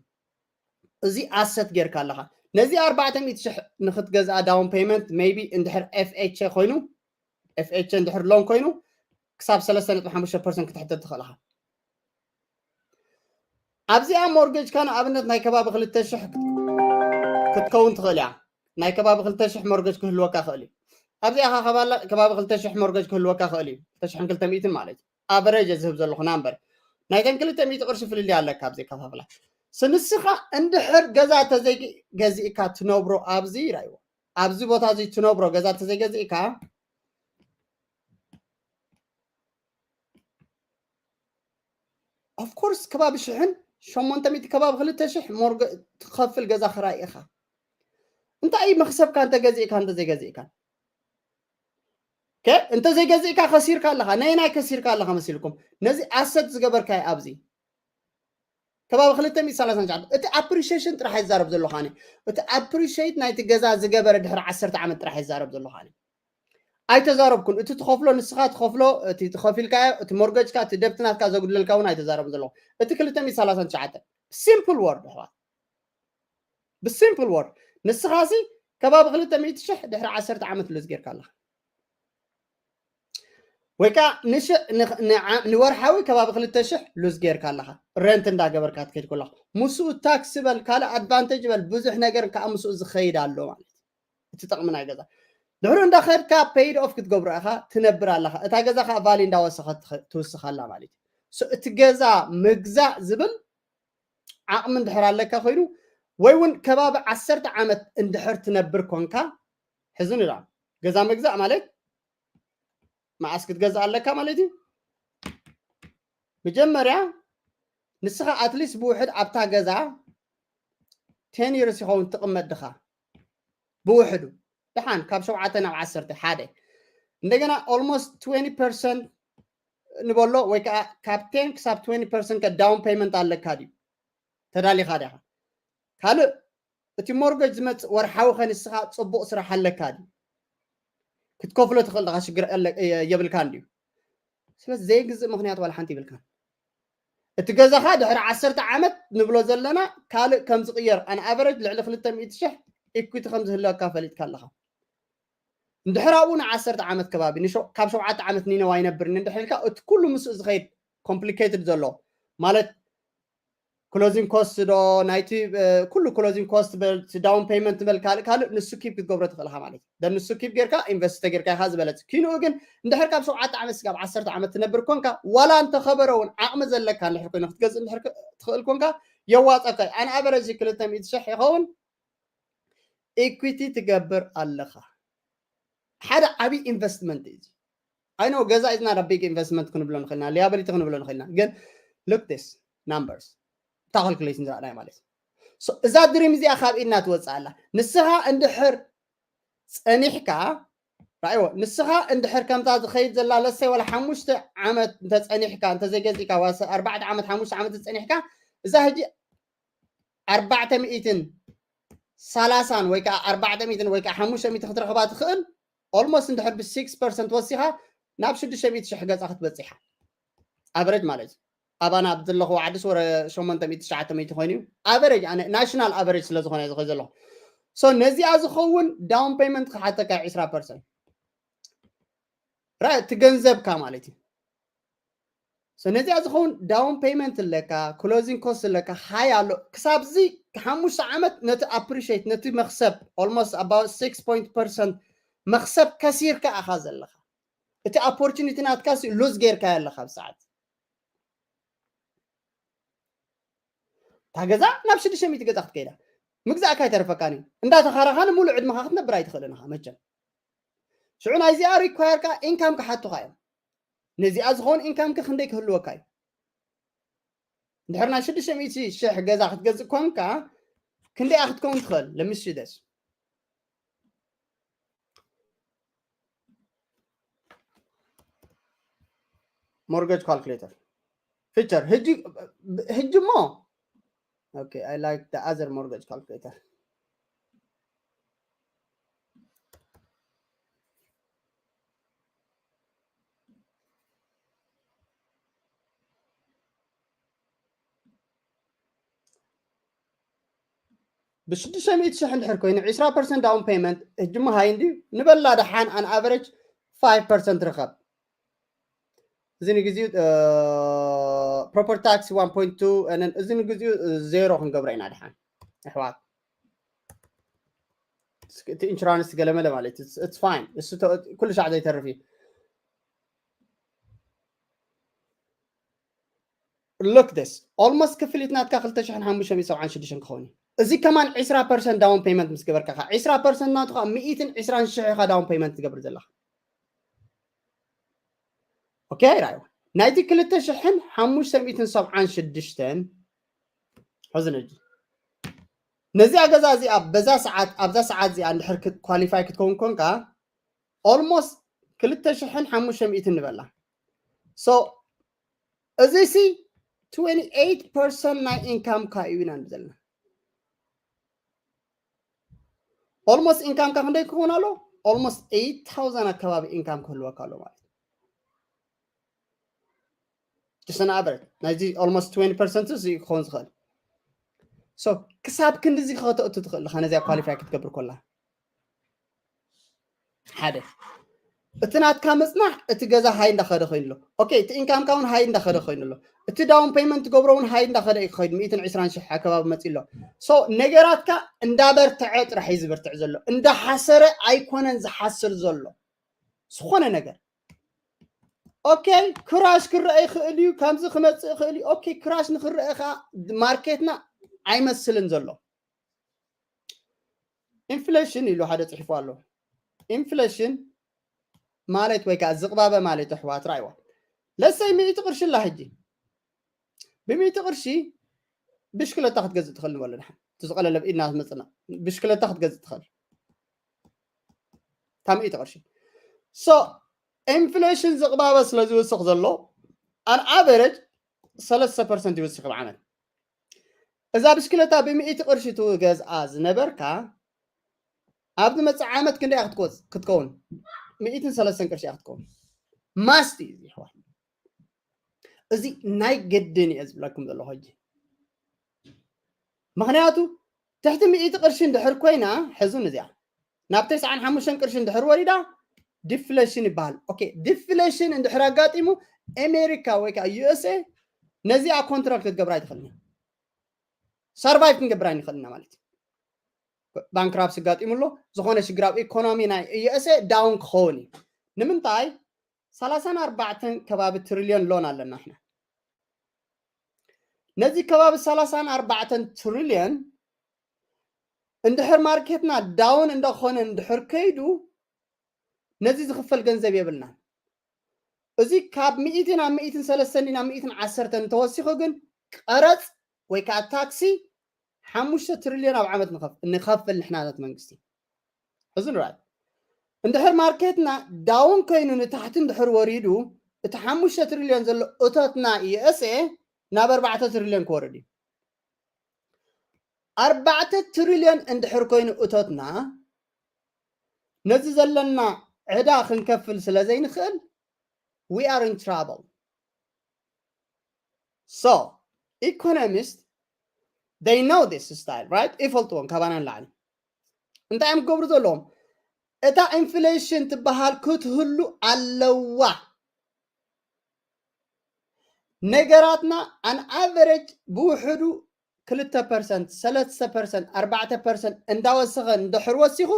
እዚ ኣሰት ጌርካ ኣለኻ። ነዚ ኣርባዕተ ሚእቲ ሽሕ ንክትገዝኣ ዳውን ፔመንት ሜይቢ እንድሕር ኤፍኤች ኮይኑ ኤፍኤች እንድሕር ሎን ኮይኑ ክሳብ ሰለስተ ነጥቢ ሓሙሽተ ፐርሰንት ክትሕተት ትኽእል ኢኻ። ኣብዚኣ ሞርጌጅካ ንኣብነት ናይ ከባቢ ክልተ ሽሕ ክትከውን ትኽእል እያ። ናይ ከባቢ ክልተ ሽሕ ሞርጌጅ ክህልወካ ይኽእል እዩ። ኣብዚኣ ከባቢ ክልተ ሽሕ ሞርጌጅ ክህልወካ ይኽእል እዩ። ክልተ ሽሕን ክልተ ሚእትን ማለት እዩ። ኣቨሬጅ ዝህብ ዘለኹ ናምበር ናይተን ክልተ ሚእቲ ቅርሺ ፍልልይ ኣለካ ኣብ ዘይከፋፍላ። ስንስኻ እንድሕር ገዛ ተዘይገዚእካ ትነብሮ ኣብዚ ይራይዎ ኣብዚ ቦታ እዚ ትነብሮ ገዛ ተዘይገዚእካ ኦፍኮርስ ከባቢ ሽሕን ሸሞንተ ሚእቲ ከባቢ ክልተ ሽሕ ሞርገ ትኸፍል ገዛ ክራይ ኢኻ። እንታይ እዩ መክሰብካ እንተገዚእካ እንተዘይገዚእካ? ከ እንተዘይገዚእካ ከሲርካ ኣለኻ። ነየናይ ከሲርካ ኣለኻ መሲልኩም? ነዚ ኣሰት ዝገበርካዮ ኣብዚ ከባቢ ክልተ ሚእቲ ሰላሳን ትሽዓተ እቲ ኣፕሪሺየሽን ጥራሕ ይዛረብ ዘለኹ ኣነ። እቲ ኣፕሪሺየት ናይቲ ገዛ ዝገበረ ድሕሪ ዓሰርተ ዓመት ጥራሕ ይዛረብ ዘለኹ ኣነ። ኣይተዛረብኩን። እቲ ትኸፍሎ ንስኻ ትኸፍሎ እቲ ትኸፊልካ እቲ ሞርገጅካ እቲ ደብትናትካ ዘጉድለልካ እውን ኣይተዛረብን ዘለኹ። እቲ ክልተ ሚእቲ ሰላሳን ትሽዓተ ሲምፕል ወርድ ኣሕዋት፣ ብሲምፕል ወርድ ንስኻ ሲ ከባቢ ክልተ ሚእቲ ሽሕ ድሕሪ ዓሰርተ ዓመት ሉዝ ጌርካ ኣለኻ። ወይ ከዓ ንሽዕ ንወርሓዊ ከባቢ ክልተ ሽሕ ሉዝ ጌርካ ኣለኻ። ረንት እንዳገበርካ ትከይድ ከለኻ ምስኡ ታክስ በል ካልእ ኣድቫንቴጅ በል ብዙሕ ነገር ከዓ ምስኡ ዝኸይድ ኣሎ ማለት እዩ። እቲ ጥቕሚ ናይ ገዛ ድሕሩ እንዳኸድካ ፔይድ ኦፍ ክትገብሮ ኢኻ ትነብር ኣለኻ። እታ ገዛ ከዓ ቫሊ እንዳወሰኸት ትውስኸላ ማለት እዩ። እቲ ገዛ ምግዛእ ዝብል ዓቕሚ እንድሕር ኣለካ ኮይኑ ወይ እውን ከባቢ ዓሰርተ ዓመት እንድሕር ትነብር ኮንካ ሕዚ ንዳ ገዛ ምግዛእ ማለት መዓስ ክትገዝእ ኣለካ ማለት እዩ። መጀመርያ ንስኻ ኣትሊስት ብውሕድ ኣብታ ገዛ ten years ይኸውን ትቕመጥ ድኻ ብውሕዱ። ደሓን ካብ ሸውዓተ ናብ ዓሰርተ ሓደ። እንደገና almost twenty percent ንበሎ ወይ ከዓ ካብ ten ክሳብ twenty percent down payment ኣለካ ድዩ? ተዳሊኻ ዲኻ? ካልእ እቲ ሞርገጅ ዝመፅእ ወርሓዊ ከንስኻ ፅቡቕ ስራሕ ኣለካ ድዩ? ክትከፍሎ ትኽእል ዲኻ? ሽግር የለ- የብልካን ድዩ? ስለዚ ዘይግዝእ ምኽንያት ዋላ ሓንቲ ይብልካን። እቲ ገዛኻ ድሕሪ ዓሰርተ ዓመት ንብሎ ዘለና ካልእ ከም ዝቕየር ኣን ኣቨረጅ ልዕሊ ክልተ ሚእቲ ሽሕ ኢኩቲ ከም ዝህልወካ ፈሊጥካ ኣለኻ። እንድሕር ኣብኡ ንዓሰርተ ዓመት ከባቢ ንሸው- ካብ ሸውዓተ ዓመት ኒነው ኣይነብርን እንድሕር ኢልካ እቲ ኩሉ ምስኡ ዝኸይድ ኮምፕሊኬትድ ዘሎ ማለት ክሎዚንግ ኮስት ዶ ናይቲ ኩሉ ክሎዚንግ ኮስት በል ዳውን ፔመንት በል ካልእ ካልእ ንሱ ኪፕ ክትገብሮ ትኽእል ኢኻ ማለት እዩ። ንሱ ኪፕ ጌርካ ኢንቨስት ተጌርካ ኢኻ ዝበለፅ። ኪንኡ ግን እንድሕር ካብ ሸውዓተ ዓመት ስጋብ ዓሰርተ ዓመት ትነብር ኮንካ ዋላ እንተኸበረ እውን ዓቕሚ ዘለካ እንድሕር ኮይኑ ክትገዝእ እንድሕር ትኽእል ኮንካ የዋፀካ እዩ። ኣን ኣቨረጅ ክልተ ሚእቲ ሽሕ ይኸውን ኢኩቲ ትገብር ኣለኻ። ሓደ ዓብዪ ኢንቨስትመንት እዩ። I know ገዛ is not a big investment ክንብሎ ንኽእልና፣ ሊያብሊቲ ክንብሎ ንኽእልና፣ ግን look this numbers እታ ካልኩሌሽን ዝረኣናዮ ማለት እዩ። እዛ ድሪም እዚኣ ካብ ኢድና ትወፅእ ኣላ። ንስኻ እንድሕር ፀኒሕካ ራእይዎ፣ ንስኻ እንድሕር ከምታ ዝኸይድ ዘላ ለሰይ ወላ ሓሙሽተ ዓመት እንተፀኒሕካ እንተዘይገዚእካ ዋሰ ኣርባዕተ ዓመት ሓሙሽተ ዓመት ዝፀኒሕካ እዛ ሕጂ ኣርባዕተ ሚእትን ሰላሳን ወይ ከዓ ኣርባዕተ ሚእትን ወይ ከዓ ሓሙሽተ ሚእቲ ክትረኽባ ትኽእል። ኦልሞስት እንድሕር ብ six percent ወሲኻ ናብ ሽዱሽተ ሚእቲ ሽሕ ገፃ ክትበፅሕ ኢኻ። ኣቨረጅ ማለት እዩ። ኣባና ኣብ ዘለኹ ዓዲ ወረ ሸሞንተ ሚእቲ ትሽዓተ ሚእቲ ኮይኑ እዩ። ኣቨረጅ ኣነ ናሽናል ኣቨረጅ ስለ ዝኾነ ዝኸ ዘለኹ ሶ ነዚኣ ዝኸውን ዳውን ፔመንት ክሓተካ ዕስራ ፐርሰንት ራ እቲ ገንዘብካ ማለት እዩ። ነዚኣ ዝኸውን ዳውን ፔመንት ኣለካ፣ ክሎዚንግ ኮስት ኣለካ፣ ሃይ ኣሎ። ክሳብዚ ሓሙሽተ ዓመት ነቲ ኣፕሪሽት ነቲ መክሰብ ኦልሞስት ኣባውት six point percent መክሰብ ከሲርካ ኣኻ ዘለኻ። እቲ ኦፖርቹኒቲ ናትካ ሉዝ ጌርካ ኣለካ ኣብ ሰዓት እታ ገዛ ናብ ሽዱሽተ ሚእቲ ገዛ ክትከይዳ ምግዛእካ ኣይተርፈካን እዩ። እንዳተኻራኻ ንሙሉእ ዕድመኻ ክትነብር ኣይትኽእልን ኢኻ መቸም። ሽዑ ናይዚኣ ሪኳየርካ ኢንካም ክሓቱኻ እዮም። ነዚኣ ዝኾን ኢንካምካ ክንደይ ክህልወካ እዩ? እንድሕር ናይ ሽዱሽተ ሚእቲ ሽሕ ገዛ ክትገዝእ ኮንካ ክንደይ ክትከውን ትኽእል? ለምስደስ ሞርገጅ ካልኩሌተር ፊቸር ህጂ ሞ okay, I like the other mortgage calculator. ብሽዱሽተ ሚእቲ ሽሕ እንድሕር ኮይኑ ዕስራ ፐርሰንት ዳውን ፔመንት ህጂ ሞ ሃይ እንድዩ ንበላ ደሓን ኣን ኣቨሬጅ ፋይቭ ፐርሰንት ርከብ። እዚ ንግዚኡ ፕሮፐርቲ ታክስ ዋን ፖይንት ቱ እዚ ንግዚኡ ዜሮ ክንገብሮ ኢና ደሓን ኣሕዋት። እቲ ኢንሹራንስ ገለመለ ማለት it's fine እሱ ኩሉ ሻዕ ዘይተርፍ እዩ። Look this almost ክፍሊት ናትካ ክልተ ሽሕን ሓሙሽተ ሚእትን ሰብዓን ሽዱሽተን ክኸውን እዩ። እዚ ከማን ዕስራ ፐርሰንት ዳውን ፔመንት ምስ ገበርካ ካ ዕስራ ፐርሰንት ናቱ ካ ሚእትን ዕስራን ሽሕ ኢኻ ዳውን ፔመንት ትገብር ዘለኻ። ኦኬ ራዩ ናይቲ ክልተ ሽሕን ሓሙሽተ ሚእትን ሰብዓን ሽዱሽተን ሕዚ ነጂ ነዚኣ ገዛ እዚኣ በዛ ሰዓት ኣብዛ ሰዓት እዚኣ እንድሕር ኳሊፋይ ክትከውን ኮንካ ኦልሞስት ክልተ ሽሕን ሓሙሽተ ሚእትን ንበላ። So እዚ ሲ twenty eight percent ናይ ኢንካም ካ እዩ ኢና ዘለና። ኦልሞስት ኢንካም ካ ክንደይ ክኸውን ኣሎ? ኦልሞስት eight thousand ኣካባቢ ኢንካም ክህልወካ ኣሎ ማለት እዩ። ጅሰና ኣበረት ናይዚ ኦልሞስት twenty percent እዚ ክኸውን ዝኽእል። So ክሳብ ክንድዚ ከተእቱ ትኽእል ኢኻ ነዚኣ ኳሊፋይ ክትገብር ኮላ። ሓደ እቲ ናትካ ምፅናሕ እቲ ገዛ ሃይ እንዳኸደ ኮይኑ ኣሎ። ኦኬ እቲ ኢንካምካ እውን ሃይ እንዳኸደ ኮይኑ ኣሎ። እቲ ዳውን ፔመንት ትገብሮ እውን ሃይ እንዳኸደ እዩ ክኸይድ ሚእትን ዕስራን ሽሕ ኣከባቢ መፂ ኣሎ። So ነገራትካ እንዳበርትዐ ጥራሕ እዩ ዝብርትዕ ዘሎ፣ እንዳሓሰረ ኣይኮነን ዝሓስር ዘሎ ዝኾነ ነገር። ኦኬ ክራሽ ክረአ ይኽእል እዩ፣ ከምዚ ክመፅእ ይኽእል እዩ። ኦኬ ክራሽ ንክረአ ከዓ ማርኬትና ኣይመስልን ዘሎ። ኢንፍሌሽን ኢሉ ሓደ ፅሒፉ ኣሎ። ኢንፍሌሽን ማለት ወይ ከዓ ዝቕባበ ማለት ኣሕዋት ራይዋ ለሰይ ሚእቲ ቅርሺ ኣላ ሕጂ ብሚእቲ ቅርሺ ብሽክለታ ክትገዝእ ትኽእል ንበሎ ድሓን እቲ ዝቐለለ ብኢድና መፅና ብሽክለታ ክትገዝእ ትኽእል እታ ሚእቲ ቅርሺ so ኢንፍሌሽን ዝቕባበ ስለ ዝውስኽ ዘሎ ኣን ኣቨረጅ ሰለስተ ፐርሰንት ይውስኽ ብዓመት እዛ ብሽክለታ ብሚእቲ ቅርሺ ትገዝኣ ዝነበርካ ኣብ ዝመፅእ ዓመት ክንደይ ክትኮዝ ክትከውን ሚእትን ሰለስተን ቅርሺ ክትከውን ማስት እዩ ይሕዋል እዚ ናይ ግድን እየ ዝብለኩም ዘለኹ ሕጂ ምክንያቱ ትሕቲ ሚእቲ ቅርሺ እንድሕር ኮይና ሕዙን እዚኣ ናብ ተስዓን ሓሙሽተን ቅርሺ እንድሕር ወሪዳ ዲፍሌሽን ይበሃል ኦኬ ዲፍሌሽን እንድሕር ኣጋጢሙ ኣሜሪካ ወይ ከዓ ዩኤስኤ ነዚኣ ኮንትሮል ክትገብራ ኣይትኽእልን እያ ሰርቫይቭ ክንገብር ኣይንኽእልና ማለት እዩ ባንክራፕስ ኣጋጢሙ ኣሎ ዝኾነ ሽግር ኣብ ኢኮኖሚ ናይ ዩኤስኤ ዳውን ክኸውን እዩ ንምንታይ ሰላሳን ኣርባዕተን ከባቢ ትሪልዮን ሎን ኣለና ንሕና ነዚ ከባቢ ሰላሳን ኣርባዕተን ትሪልዮን እንድሕር ማርኬትና ዳውን እንዳኾነ እንድሕር ከይዱ ነዚ ዝኽፈል ገንዘብ የብልናን እዚ ካብ ሚእቲ ናብ ሚእትን ሰለስተን ናብ ሚእትን ዓሰርተን እንተወሲኹ ግን ቀረፅ ወይ ከዓ ታክሲ ሓሙሽተ ትሪልዮን ኣብ ዓመት ንኸፍል ንሕና ነት መንግስቲ እዚ ንርኣይ እንድሕር ማርኬትና ዳውን ኮይኑ ንታሕቲ እንድሕር ወሪዱ እቲ ሓሙሽተ ትሪልዮን ዘሎ እቶትና ዩኤስኤ ናብ ኣርባዕተ ትሪልዮን ክወርድ እዩ ኣርባዕተ ትሪልዮን እንድሕር ኮይኑ እቶትና ነዚ ዘለና ዕዳ ክንከፍል ስለ ዘይንኽእል we are in trouble so economist they know this style right ይፈልጥዎም ካባና ንላዕሊ እንታይ እዮም ክገብሩ ዘለዎም እታ ኢንፍሌሽን ትበሃል ክትህሉ ኣለዋ ነገራትና ኣን ኣቨሬጅ ብውሕዱ ክልተ ፐርሰንት ሰለስተ ፐርሰንት ኣርባዕተ ፐርሰንት እንዳወሰኸ እንድሕር ወሲኹ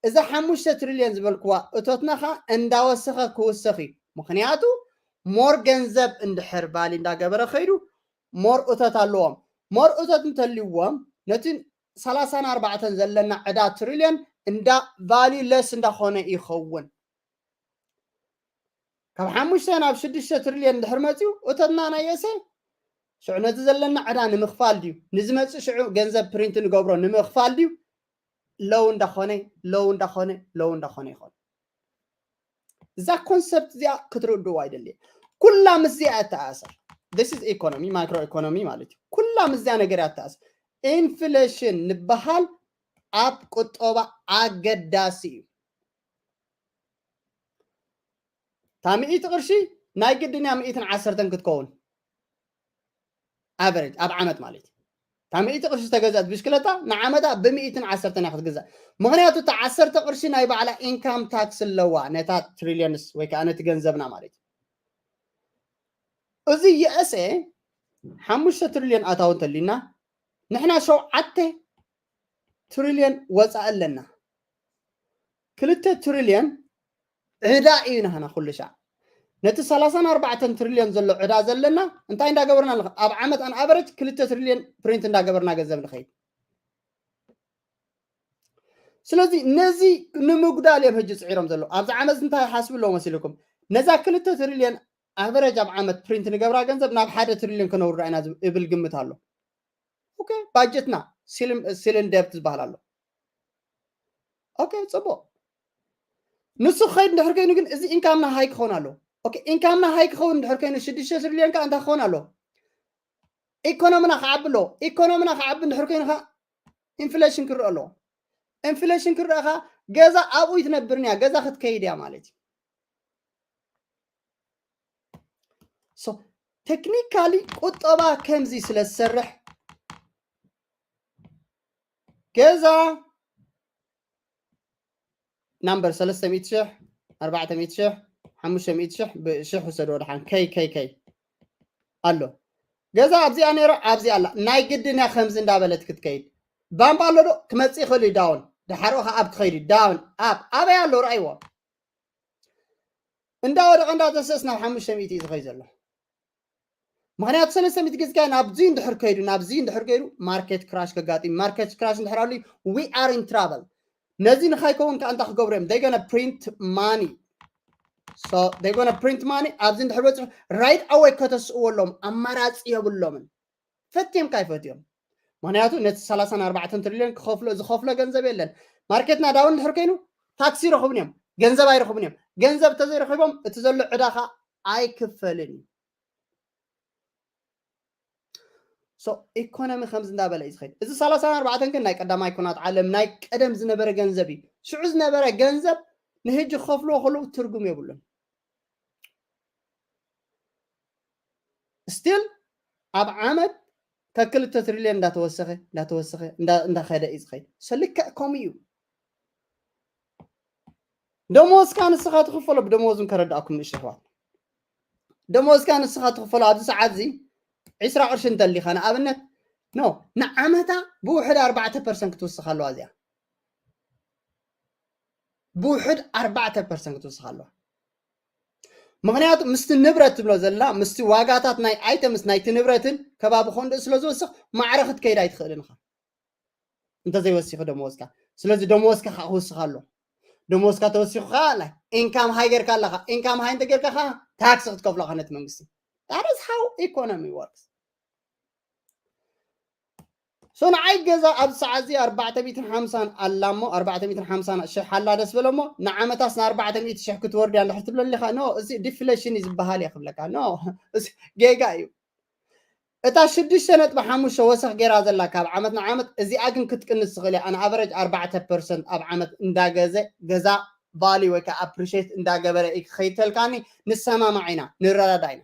እዛ ሓሙሽተ ትሪልዮን ዝበልክዋ እቶትና ኸዓ እንዳወሰኸ ክውሰኽ እዩ ምኽንያቱ ሞር ገንዘብ እንድሕር ባሊ እንዳገበረ ከይዱ ሞር እቶት ኣለዎም ሞር እቶት እንተልዎም ነቲ ሰላሳን ኣርባዕተን ዘለና ዕዳ ትሪልዮን እንዳ ቫልዩ ለስ እንዳኾነ ይኸውን ካብ ሓሙሽተ ናብ ሽዱሽተ ትሪልዮን እንድሕር መፅዩ እቶትና ናይ ዩኤስኤ ሽዑ ነቲ ዘለና ዕዳ ንምኽፋል ድዩ ንዝመፅእ ሽዑ ገንዘብ ፕሪንት ንገብሮ ንምኽፋል ድዩ ለው እንዳኾነ ለው እንዳኾነ ለው እንዳኾነ ይኾን እዛ ኮንሰፕት እዚኣ ክትርድዋ ኣይደልየ ኩላ ምስዚኣ እተኣሰር this is economy micro economy ማለት እዩ ኩላ ምስዚኣ ነገር እያ እተኣሰር ኢንፍሌሽን ንበሃል ኣብ ቁጠባ ኣገዳሲ እዩ እታ ሚእቲ ቅርሺ ናይ ግድን እያ ሚእትን ዓሰርተን ክትከውን ኣቨሬጅ ኣብ ዓመት ማለት እዩ እታ ሚእቲ ቅርሺ ዝተገዝአት ብሽክለታ ንዓመታ ብሚእትን ዓሰርተን እያ ክትግዛእ ምኽንያቱ እታ ዓሰርተ ቅርሺ ናይ ባዕላ ኢንካም ታክስ ኣለዋ ነታ ትሪልዮንስ ወይ ከዓ ነቲ ገንዘብና ማለት እዩ እዚ ዩኤስኤ ሓሙሽተ ትሪልዮን ኣታዊ እንተሊና ንሕና ሸውዓተ ትሪልዮን ወፃኢ ኣለና ክልተ ትሪልዮን ዕዳ እዩ ናህና ኩሉ ሻዕ ነቲ ሰላሳን ኣርባዕተን ትሪልዮን ዘሎ ዕዳ ዘለና እንታይ እንዳገበርና ኣለና ኣብ ዓመት ኣን ኣቨረጅ ክልተ ትሪልዮን ፕሪንት እንዳገበርና ገንዘብ ንኸይድ ስለዚ ነዚ ንምጉዳል እዮም ሕጂ ፅዒሮም ዘለዉ ኣብዚ ዓመት እንታይ ሓስቡ ኣለዎ መሲልኩም ነዛ ክልተ ትሪልዮን ኣቨረጅ ኣብ ዓመት ፕሪንት ንገብራ ገንዘብ ናብ ሓደ ትሪልዮን ከነውርዳ ኢና እብል ግምት ኣሎ ኦኬ ባጀትና ሲልን ደብት ዝበሃል ኣሎ ኦኬ ፅቡቅ ንሱ ክኸይድ እንድሕር ኮይኑ ግን እዚ ኢንካምና ሃይ ክኸውን ኣለዎ ኦኬ ኢንካምና ሃይ ክኸውን እንድሕር ኮይኑ ሽዱሽተ ትሪልዮን ከዓ እንታይ ክኸውን ኣለዎ ኢኮኖሚና ክዓቢ ኣለዎ ኢኮኖሚና ክዓቢ እንድሕር ኮይኑ ከዓ ኢንፍሌሽን ክረአ ኣለዎ ኢንፍሌሽን ክረአ ከዓ ገዛ ኣብኡ ይትነብርን እያ ገዛ ክትከይድ እያ ማለት እዩ ቴክኒካሊ ቁጠባ ከምዚ ስለ ዝሰርሕ ገዛ ናምበር ሰለስተ ሚእቲ ሽሕ ኣርባዕተ ሚእቲ ሽሕ ሓሙሽተ ሚእቲ ሽሕ ብሽሕ ውሰድዎ ድሓን ከይ ከይ ከይ ኣሎ ገዛ ኣብዚኣ ነይራ ኣብዚኣ ኣላ ናይ ግድን እያ ከምዚ እንዳበለት ክትከይድ ባምባ ኣሎ ዶ ክመፅእ ይኽእል እዩ ዳውን ድሓሮ ከዓ ኣብ ክኸይድ እዩ ዳውን ኣብ ኣበይ ኣሎ ረኣይዎ እንዳወደቐ እንዳተሰስ ናብ ሓሙሽተ ሚእቲ እዩ ዝኸይ ዘሎ ምክንያቱ ሰለስተ ሚእቲ ገዝካ ናብዚ እንድሕር ከይዱ ናብዚ እንድሕር ከይዱ ማርኬት ክራሽ ከጋጢም ማርኬት ክራሽ እንድሕር ኣሉ we are in trouble ነዚ ንኸይከውን ከዓ እንታይ ክገብሩ እዮም they gonna print money So they gonna print money ኣብዚ እንድሕር በፅሑ right away ከተስእዎ ኣለዎም ኣማራፂ የብሎምን። ፈትዮም ካይፈትዮም ምክንያቱ ነቲ ሰላሳን ኣርባዕተን ትሪልዮን ክኸፍሎ ዝኸፍሎ ገንዘብ የለን። ማርኬትና ዳውን እንድሕር ኮይኑ ታክሲ ይረኽቡን እዮም፣ ገንዘብ ኣይረኽቡን እዮም። ገንዘብ እንተዘይረኺቦም እቲ ዘሎ ዕዳ ከዓ ኣይክፈልን እዩ። So ኢኮኖሚ ከምዚ እንዳበለ እዩ ዝኸይድ። እዚ ሰላሳን ኣርባዕተን ግን ናይ ቀዳማይ ኩናት ዓለም ናይ ቀደም ዝነበረ ገንዘብ እዩ። ሽዑ ዝነበረ ገንዘብ ንህጂ ክኸፍልዎ ከለዉ ትርጉም የብሉን። ስቲል ኣብ ዓመት ከክልተ ትሪልዮን እንዳተወሰኸ እንዳተወሰኸ እንዳ- እንዳኸደ እዩ ዝኸይድ። So ልክዕ ከምኡ እዩ። ደሞዝካ ንስኻ ትኽፈሎ፣ ብደሞዝ እውን ከረዳእኩም ንእሽቶ ኣሕዋት። ደሞዝካ ንስኻ ትኽፈሎ ኣብዚ ሰዓት እዚ ዕስራ ቅርሺ እንተሊኻ ንኣብነት ኖ ንዓመታ ብውሕድ ኣርባዕተ ፐርሰንት ክትውስኽ ኣለዋ እዚኣ። ብውሕድ ኣርባዕተ ፐርሰንት ክትውስኽ ኣለዋ። ምክንያቱ ምስቲ ንብረት ትብሎ ዘላ ምስቲ ዋጋታት ናይ ኣይተምስ ናይቲ ንብረትን ከባቢ ኮንዶ ስለ ዝወስኽ ማዕረ ክትከይድ ኣይትኽእልን ኢኻ። እንተዘይወሲኹ ደመወዝካ። ስለዚ ደመወዝካ ከዓ ክውስኽ ኣሎ። ደመወዝካ ተወሲኹ ከዓ ኢንካም ሃይ ጌርካ ኣለካ። ኢንካም ሃይ እንተጌርካ ከዓ ታክስ ክትከፍሎ ነቲ መንግስቲ። That is how economy works. So ንዓይ ገዛ ኣብ ሰዓት እዚ ኣርባዕተ ሚእትን ሓምሳን ኣላ እሞ ኣርባዕተ ሚእትን ሓምሳን ሽሕ ኣላ ደስ በለ እሞ ንዓመታስ ን ኣርባዕተ ሚእቲ ሽሕ ክትወርድ እያ እንድሕር ትብለኒ ኢኻ ኖ እዚ ዲፍሌሽን እዩ ዝበሃል እየ ክብለካ ኖ እዚ ጌጋ እዩ። እታ ሽዱሽተ ነጥቢ ሓሙሽተ ወሰኽ ጌራ ዘላ ካብ ዓመት ንዓመት እዚኣ ግን ክትቅንስ ትኽእል እያ። ኣን ኣቨረጅ ኣርባዕተ ፐርሰንት ኣብ ዓመት እንዳገዘ ገዛ ቫልዩ ወይ ከዓ ኣፕሪሼት እንዳገበረ እዩ ክኸይድ ተልካኒ ንሰማማዕ ኢና ንረዳዳ ኢና።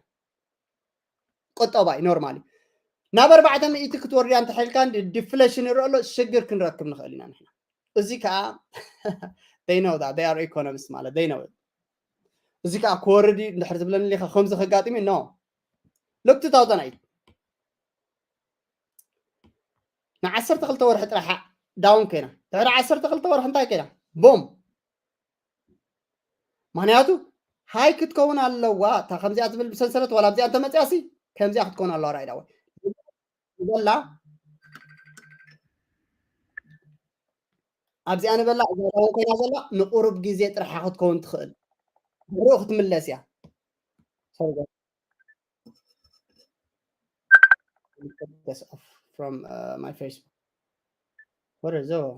ቁጠባ እዩ ኖርማሊ ናብ ኣርባዕተ ሚእቲ ክትወርድያ እንተሒልካ ዲፍሌሽን ይረአ ኣሎ ሽግር ክንረክብ ንኽእል ኢና ንሕና። እዚ ከዓ they know that they are economists ማለት they know እዚ ከዓ ክወርድ እዩ እንድሕር ዝብለኒ ሊካ ከምዚ ከጋጥም እዩ ኖ look two thousand eight ንዓሰርተ ክልተ ወርሒ ጥራሕ ዳውን ኮይና ድሕሪ ዓሰርተ ክልተ ወርሒ እንታይ ኮይና ቦም ምክንያቱ ሃይ ክትከውን ኣለዋ እታ ከምዚኣ ዝብል ብሰንሰለት ዋላ ኣብዚኣ እንተመፅያሲ ከምዚኣ ክትከውን ኣለዋ ራይዳ ወይ ዘላ ኣብዚኣ ንበላ እዛ ዳውን ኮይና ዘላ ንቁሩብ ግዜ ጥራሓ ክትከውን ትኽእል ድሕሪኡ ክትምለስ እያ Sorry, guys. Take this off from uh, my Facebook. What is all?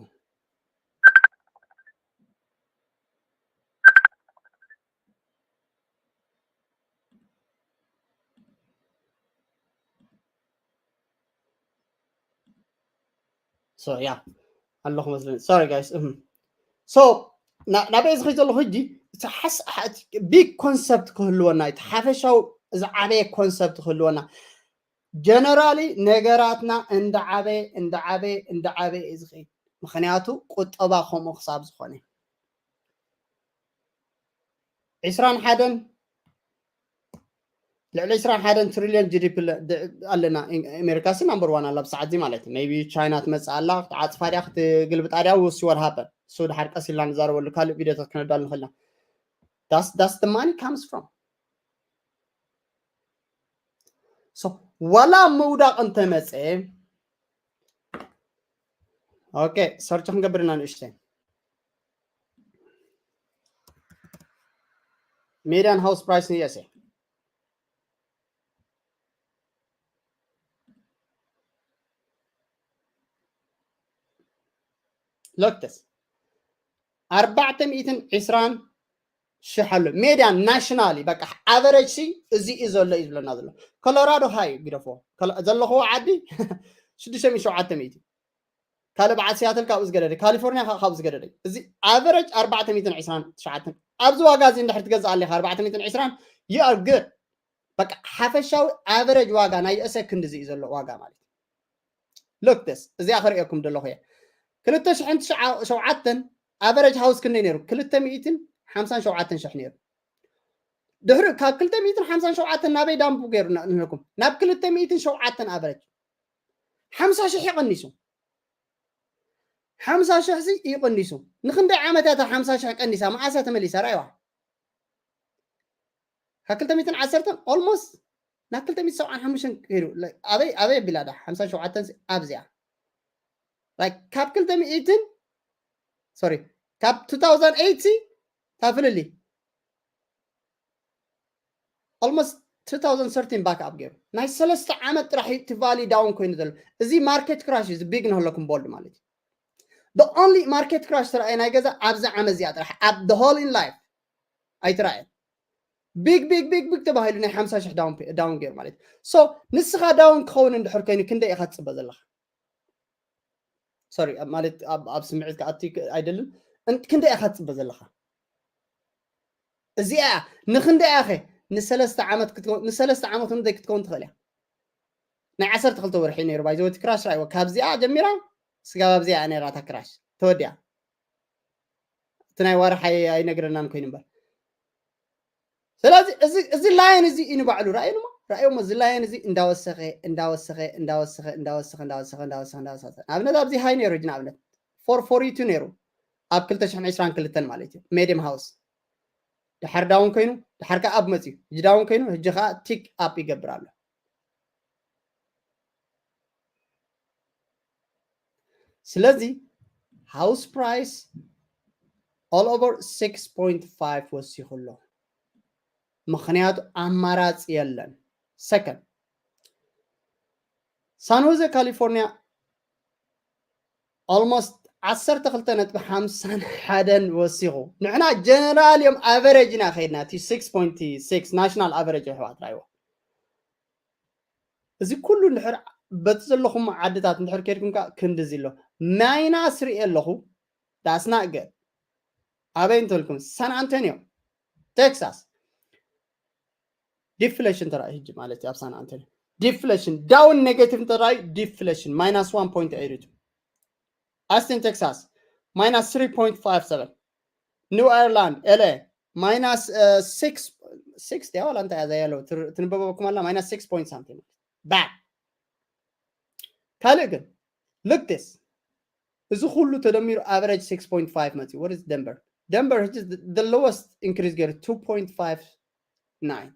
So yeah. ኣለኹ መስለኒ sorry guys እም so ናበይ ዝኸይ ዘለኹ ሕጂ ቢግ ኮንሰፕት ክህልወና እቲ ሓፈሻዊ ዝዓበየ ኮንሰፕት ክህልወና ጀነራሊ ነገራትና እንዳዓበየ እንዳዓበየ እንዳዓበየ እዩ ዝኸይድ ምክንያቱ ቁጠባ ከምኡ ክሳብ ዝኾነ ዕስራን ሓደን ልዕሊ ዕስራን ሓደን ትሪልዮን ጂዲፒ ኣለና ኣሜሪካ ሲ ናምበር ዋን ኣላ ብሰዓት እዚ ማለት እዩ ቢ ቻይና ትመፅእ ኣላ ክትዓፅፋ ድያ ክትግልብጣ ድያ ውሲ ወር ሃፐን እሱ ድሓር ቀስ ኢልና ንዛረበሉ ካልእ ቪዲዮታት ክነዳሉ ንኽእልና ዳስ ዳስ ማኒ ካምስ ፍሮም ዋላ ምውዳቕ እንተመፀ ኦኬ ሰርች ክንገብር ኢና ንእሽተይ median house price in USA look this ኣርባዕተ ሚእትን ዕስራን ሽሕ ኣሎ ሜድያ ናሽናሊ በቃ ኣቨረጅ ሲ እዚ እዩ ዘሎ እዩ ዝብለና ዘሎ ኮሎራዶ ሃይ ግደፎ ዘለኽዎ ዓዲ ሽዱሽተ ሚእቲ ሸውዓተ ሚእቲ ካልእ በዓል ሲያትል ካብኡ ዝገደደ ካሊፎርኒያ ካብኡ ዝገደደ እዚ ኣቨረጅ ኣርባዕተ ሚእትን ዕስራን ትሽዓተን ኣብዚ ዋጋ እዚ እንድሕር ትገዝእ ኣለኻ ኣርባዕተ ሚእትን ዕስራን you are good በቃ ሓፈሻዊ ኣቨረጅ ዋጋ ናይ ዩኤስኤ ክንድዚ እዩ ዘሎ ዋጋ ማለት look this እዚኣ ክርእየኩም ዘለኹ እየ ክልተ ሽሕን ሸውዓተን ኣቨረጅ ሃውስ ክንደይ ነይሩ ክልተ ሚእትን ሓምሳን ሸውዓተን ሽሕ ነይሩ ድሕሪ ካብ ክልተ ሚእትን ሓምሳን ሸውዓተን ናበይ ዳምቡ ገይሩ ንህልኩም ናብ ክልተ ሚእትን ሸውዓተን ኣቨረጅ ሓምሳ ሽሕ ይቐኒሱ ሓምሳ ሽሕ ሲ ይቐኒሱ ንክንደይ ዓመት እያ ሓምሳ ሽሕ ቀኒሳ መዓስ እያ ተመሊሳ ራይዋ ካብ ክልተ ሚእትን ዓሰርተን ኦልሞስት ናብ ክልተ ሚእትን ሰብዓን ሓሙሽተን ከይዱ ኣበይ ኣበይ ኣቢላ ዳ ሓምሳን ሸውዓተን ኣብዚኣ ካብ ክልተ ሚእትን ሶሪ ካብ two thousand eight ታፍልሊ Almost two thousand thirteen back up ገይሩ ናይ ሰለስተ ዓመት ጥራሕ እዩ እቲ value down ኮይኑ ዘሎ። እዚ market crash እዩ፣ እዚ big ንህለኩም bold ማለት እዩ። The only market crash ተረኣየ ናይ ገዛ ኣብዚ ዓመት እዚኣ ጥራሕ ኣብ the whole in life ኣይተረኣየን። Big big big big ተባሂሉ ናይ ሓምሳ ሺሕ down ገይሩ ማለት እዩ። So ንስኻ down ክኸውን እንድሕር ኮይኑ ክንደይ ኢኻ ትፅበ ዘለኻ? Sorry ማለት ኣብ ስምዒት ክኣቲ ኣይደልን። ክንደይ ኢኻ ትፅበ ዘለኻ? እዚኣ ንክንደይ ኢኸ ንሰለስተ ዓመት ክትከውን ንሰለስተ ዓመት እውን ዘይክትከውን ትኽእል እያ። ናይ ዓሰርተ ክልተ ወርሒ ነይሩ ባይዘወቲ ክራሽ ራይዎ ካብዚኣ ጀሚራ ስጋብ ኣብዚኣ ነራታ ክራሽ ተወዲያ። እቲ ናይ ዋርሓይ ኣይነግረናን ኮይኑ እምበር ስለዚ እዚ ላየን እዚ እዩ ንባዕሉ ራእዩሞ ራእዩሞ እዚ ላየን እዚ እንዳወሰኸ እንዳወሰኸ እንዳወሰኸ እንዳወሰኸ እንዳወሰኸ እንዳወሰኸ እንዳወሰኸ ንኣብነት ኣብዚ ሃይ ነይሩ ሕጂ ንኣብነት ፎር ፎሪቱ ነይሩ ኣብ ክልተ ሽሕን ዕስራን ክልተን ማለት እዩ ሜድየም ሃውስ ድሓር ዳውን ኮይኑ ድሓር ከዓ ኣብ መፅዩ ሕጂ ዳውን ኮይኑ ሕጂ ከዓ ቲክ ኣፕ ይገብር ኣሎ ስለዚ ሃውስ ፕራይስ all over six point five ወሲኹ ኣሎ ምክንያቱ ኣማራፂ የለን ሰከንድ ሳን ሆዜ ካሊፎርኒያ almost ዓሰርተ ክልተ ነጥቢ ሓምሳን ሓደን ወሲኹ ንሕና ጀነራል እዮም ኣቨሬጅ ኢና ከይድና እቲ six point six ናሽናል ኣቨሬጅ ኣሕዋት ራይዎ እዚ ኩሉ እንድሕር በቲ ዘለኹም ዓድታት እንድሕር ከድኩም ከዓ ክንድዚ ኣሎ ማይናስ ርኢ ኣለኹ that's not good ኣበይ እንተልኩም ሳን ኣንቶኒዮ ቴክሳስ ዲፍሌሽን ተራእዩ ሕጂ ማለት እዩ ኣብ ሳን ኣንቶኒዮ ዲፍሌሽን ዳውን ኔጌቲቭ እንተራእዩ ዲፍሌሽን ማይናስ ዋን ፖይንት ኤይት ኣስቲን ቴክሳስ ማይናስ ትሪ ፖይንት ፋይቭ ሰቨን ኒው ኣየርላንድ ኤልኤ ማይናስ ሲክስ ድያ ዋላ እንታይ እያ ዘያለው ትንበበኩም ኣላ ማይናስ ሲክስ ፖይንት ሳምቲንግ ባድ ካልእ ግን look this እዚ ኩሉ ተደሚሩ average six point five መፅዩ what is Denver Denver ሕጂ the lowest increase ገይሩ two point five nine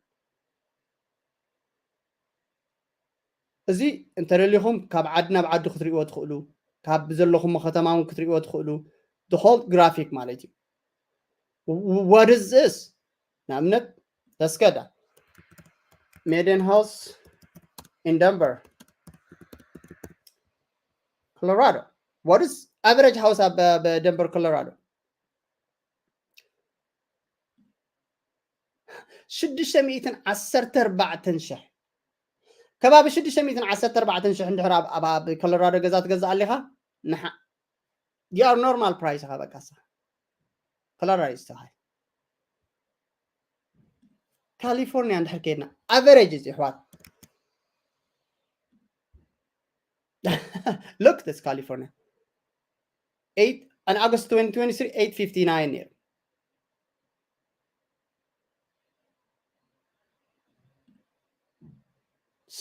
እዚ እንተደሊኹም ካብ ዓዲ ናብ ዓዲ ክትርእይዎ ትኽእሉ ካብ ዘለኹም ከተማ እውን ክትርእይዎ ትኽእሉ the whole graphic ማለት እዩ what is this ንኣብነት ተስከዳ median house in Denver Colorado what is average house ኣብ Denver Colorado ሽዱሽተ ሚእትን ዓሰርተ ኣርባዕተን ሽሕ ከባቢ ሽዱሽተ ሚእትን ዓሰርተ ኣርባዕተን ሽሕ እንድሕር ኣብ ኮሎራዶ ገዛ ትገዝእ ኣሊኻ you are normal price ኢኻ በቃ Colorado is too high ካሊፎርኒያ እንድሕር ከይድና ኣቨሬጅ እዚ ኣሕዋት look this California eight on August twenty twenty-three eight fifty-nine ነይሩ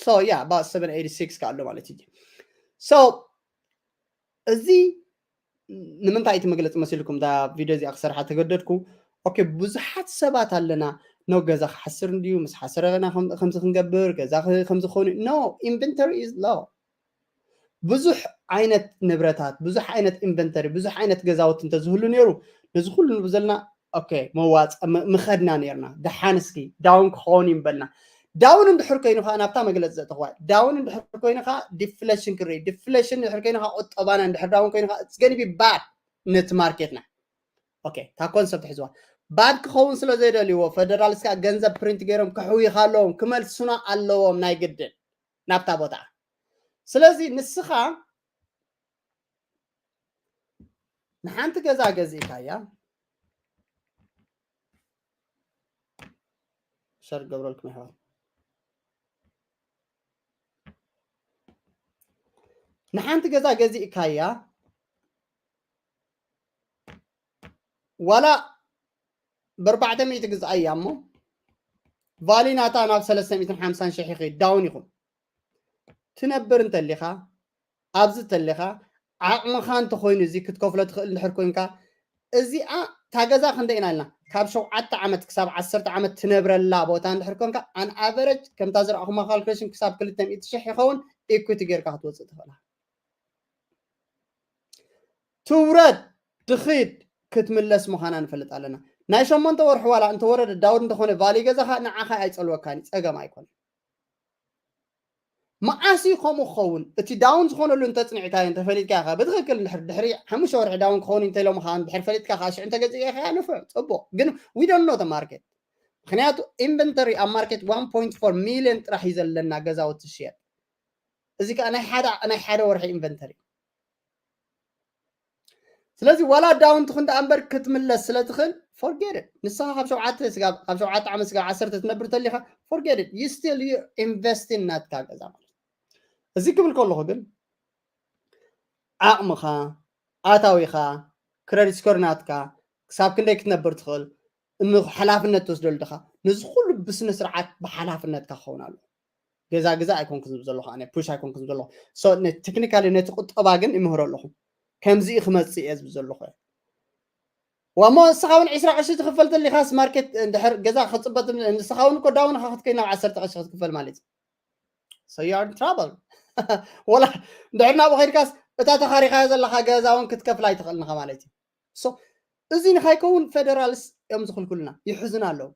so yeah about seven eighty-six ከኣሎ ማለት እዩ so እዚ ንምንታይ እቲ መግለፂ መሲልኩም እዛ ቪድዮ እዚኣ ክሰርሓ ተገደድኩ ኦኬ ብዙሓት ሰባት ኣለና ኖ ገዛ ክሓስር እንድዩ ምስ ሓሰረና ከምዚ ክንገብር ገዛ ከምዚ ክኾኑ no inventory is low ብዙሕ ዓይነት ንብረታት ብዙሕ ዓይነት ኢንቨንተሪ ብዙሕ ዓይነት ገዛውቲ እንተዝህሉ ነይሩ ነዚ ኩሉ ንብ ዘለና ኦኬ መዋፅ ምኸድና ነርና ደሓን እስኪ ዳውን ክኸውን ይምበልና ዳውን እንድሕር ኮይኑ ከዓ ናብታ መግለፂ ዘእተኽዋ ዳውን እንድሕር ኮይኑ ከዓ ዲፍሌሽን ክርኢ ዲፍሌሽን እንድሕር ኮይኑ ከዓ ቁጠባና እንድሕር ዳውን ኮይኑ ከዓ it's gonna be bad ነቲ ማርኬትና ኦኬ እታ ኮንሰፕት ሕዝዋ ባድ ክኸውን ስለ ዘይደልይዎ ፈደራልስ ከዓ ገንዘብ ፕሪንት ገይሮም ክሕውይኻ ኣለዎም ክመልሱና ኣለዎም ናይ ግድን ናብታ ቦታ ስለዚ ንስኻ ንሓንቲ ገዛ ገዚእካያ ሸር ገብረልኩም ይሕዋት ንሓንቲ ገዛ ገዚእካያ ዋላ ብኣርባዕተ ሚእቲ ግዝኣያ እሞ ቫሊ ናታ ናብ ሰለስተ ሚእትን ሓምሳን ሽሕ ይኸይድ ዳውን ይኹን ትነብር እንተሊኻ ኣብዚ ተሊኻ ዓቕምኻ እንተኾይኑ እዚ ክትከፍሎ ትኽእል እንድሕር ኮንካ እዚኣ እታ ገዛ ክንደይ ኢና ኢልና ካብ ሸውዓተ ዓመት ክሳብ ዓሰርተ ዓመት ትነብረላ ቦታ እንድሕር ኮንካ ኣን ኣቨረጅ ከምታ ዝረኣኹማ ካልኩሌሽን ክሳብ ክልተ ሚእቲ ሽሕ ይኸውን ኢኩቲ ጌርካ ክትወፅእ ትኽእላ ትውረድ ትኺድ ክትምለስ ምዃና ንፈልጥ ኣለና ናይ ሸሞንተ ወርሒ ዋላ እንተወረደ ዳውን እንተኾነ ቫሊ ገዛኻ ንዓኻ ኣይፀልወካን፣ ፀገም ኣይኮነ። መዓስ እዩ ከምኡ ክኸውን? እቲ ዳውን ዝኾነሉ እንተፅኒዕካዮ እንተፈሊጥካ ኢኻ ብትክክል ድሕሪ ድሕሪ ሓሙሽተ ወርሒ ዳውን ክኸውን እንተኢሎም ኻ ድሕሪ ፈሊጥካ ከዓ ሽዑ እንተገዚእካ ኢኻ ንፉዕ ፅቡቅ፣ ግን we don't know the market። ምክንያቱ ኢንቨንተሪ ኣብ ማርኬት one point four ሚሊዮን ጥራሕ እዩ ዘለና ገዛውቲ ዝሽየጥ። እዚ ከዓ ናይ ሓደ ናይ ሓደ ወርሒ ኢንቨንተሪ። ስለዚ ዋላ ዳውን ትኹን ደኣ እምበር ክትምለስ ስለ ትኽእል forget it። ንስኻ ካብ ሸውዓተ ስጋብ ካብ ሸውዓተ ዓመት ስጋብ ዓሰርተ ትነብር ተሊኻ forget it። You still you invest in ናትካ ገዛ ማለት እዩ። እዚ ክብል ከለኹ ግን ዓቕምኻ ኣታዊኻ ክረዲት ስኮር ናትካ ክሳብ ክንደይ ክትነብር ትኽእል እም ሓላፍነት ትወስደሉ ድኻ? ነዚ ኩሉ ብስነ ስርዓት ብሓላፍነትካ ክኸውን ኣለዎ። ገዛ ገዛ ኣይኮንኩ ዝብል ዘለኹ ኣነ ፑሽ ኣይኮንኩ ዝብል ዘለኹ። So technically ነቲ ቁጠባ ግን ይምህሮ ኣለኹ። ከምዚ እዩ ክመጽእ እየ ዝብል ዘለኹ። ዋሞ ንስኻ እውን ዕስራ ቅርሺ ትኽፈል ተሊኻስ ማርኬት እንድሕር ገዛ ክጽበት ንስኻ እውን እኮ ዳውን ኢኻ ክትከይድ ናብ ዓሰርተ ቅርሺ ክትክፈል ማለት እዩ። So you are in trouble። ወላ እንድሕር ናብኡ ከይድካስ እታ ተኻሪኻዮ ዘለኻ ገዛ እውን ክትከፍል ኣይትኽእልን ኢኻ ማለት እዩ። So እዚ ንኻይከውን ፌደራልስ እዮም ዝኽልክሉና፣ ይሕዝና ኣለዉ።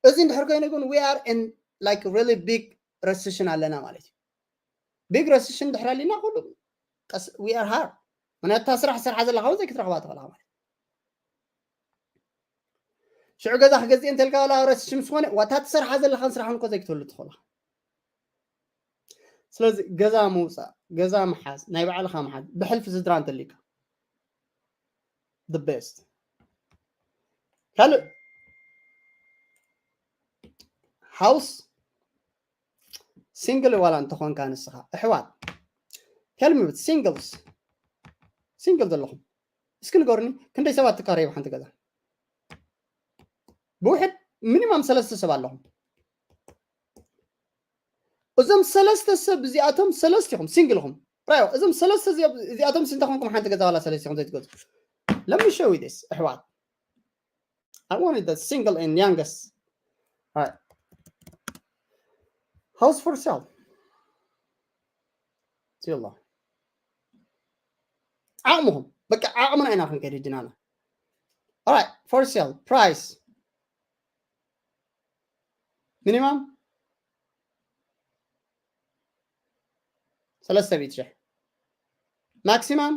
እዚ እንድሕር ኮይኑ ግን we are in like really big recession ኣለና ማለት እዩ። ቢግ ረሲሽን ድሕሪ ኣሊና ኩሉ ቀስ we are hard። ምክንያቱ እታ ስራሕ ስርሓ ዘለካ እውን ዘይክትረኽባ ትኽእልካ ማለት እዩ። ሽዑ ገዛ ክገዝእ እንተልካ ዋላ ረሲሽን ምስ ኮነ ዋታ ትሰርሓ ዘለካን ስራሕን እኮ ዘይክትህሉ ትኽእልካ። ስለዚ ገዛ ምውፃእ፣ ገዛ ምሓዝ፣ ናይ ባዕልካ ምሓዝ፣ ብሕልፊ ስድራ እንተሊካ the best። ካልእ ሃውስ ሲንግል ዋላ እንተኾንካ ንስኻ ኣሕዋት፣ tell me singles፣ ሲንግል ዘለኹም እስኪ ንገሩኒ፣ ክንደይ ሰባት ትካረዩ ሓንቲ ገዛ? ብውሕድ ሚኒማም ሰለስተ ሰብ ኣለኹም። እዞም ሰለስተ ሰብ እዚኣቶም ሰለስቲኹም ሲንግልኹም ራዮ፣ እዞም ሰለስተ እዚኦም- እዚኣቶም ስንተ ኮንኩም ሓንቲ ገዛ ዋላ ሰለስቲኹም ዘይትገዙ? Let me show you this ኣሕዋት። I wanted the single and youngest. All right. House for sale. See you. ዓቕምኹም በቃ ዓቕምና ኢና ክንከይድ ጅናና። All right, for sale price minimum ሰለስተ ሚእቲ ሽሕ፣ ማክሲማም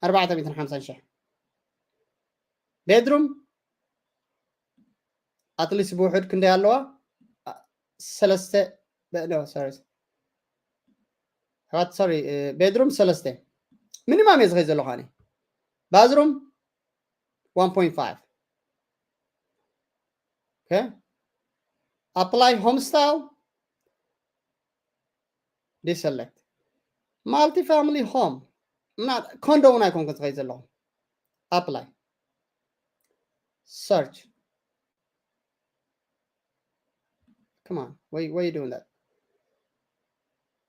ኣርባዕተ ሚእትን ሓምሳን ሽሕ። ቤድሩም ኣትሊስት ብውሕድ ክንደይ ኣለዋ? ሰለስተ፣ ሶሪ፣ ቤድሩም ሰለስተ ሚኒማም እየ ዝኸይ ዘለኹ ኣነ። ባዝሩም one point five። Okay, apply home style, deselect, multi family home እና ኮንዶ እውን ኣይኮንኩ ዝኸይ ዘለኹ። Apply, search. Come on, why, why are you doing that?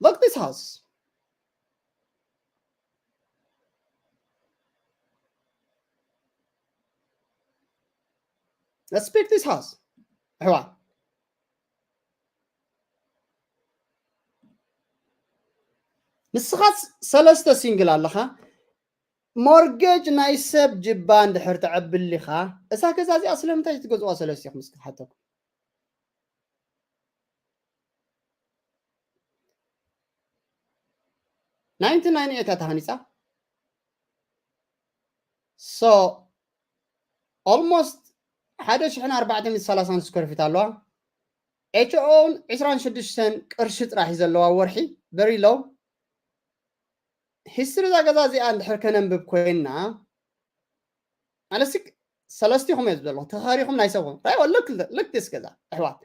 Look this house. Let's pick this house. ኣሕዋ፣ ንስኻስ ሰለስተ ሲንግል ኣለኻ። ሞርጌጅ ናይ ሰብ ጅባ እንድሕር ተዕብሊኻ፣ እዛ ገዛ እዚኣ ስለምንታይ ትገዝዋ ሰለስቲኹም እስኪ ክሓተኩም? ናይንቲ ናይን እያ ተሃኒፃ። So almost ሓደ ሽሕን ኣርባዕተ ሚእትን ሰላሳን ስኩዌር ፊት ኣለዋ። ኤች ኦን ዕስራን ሽዱሽተን ቅርሺ ጥራሕ እዩ ዘለዋ ወርሒ፣ very low። ሂስትሪ እዛ ገዛ እዚኣ እንድሕር ከነንብብ ኮይንና፣ ኣለሲ ሰለስቲኹም እየ ዝብለኹ፣ ተኻሪኹም ናይ ሰብኹም ራይዋ ልክ ልክ ዲስ ገዛ ኣሕዋት።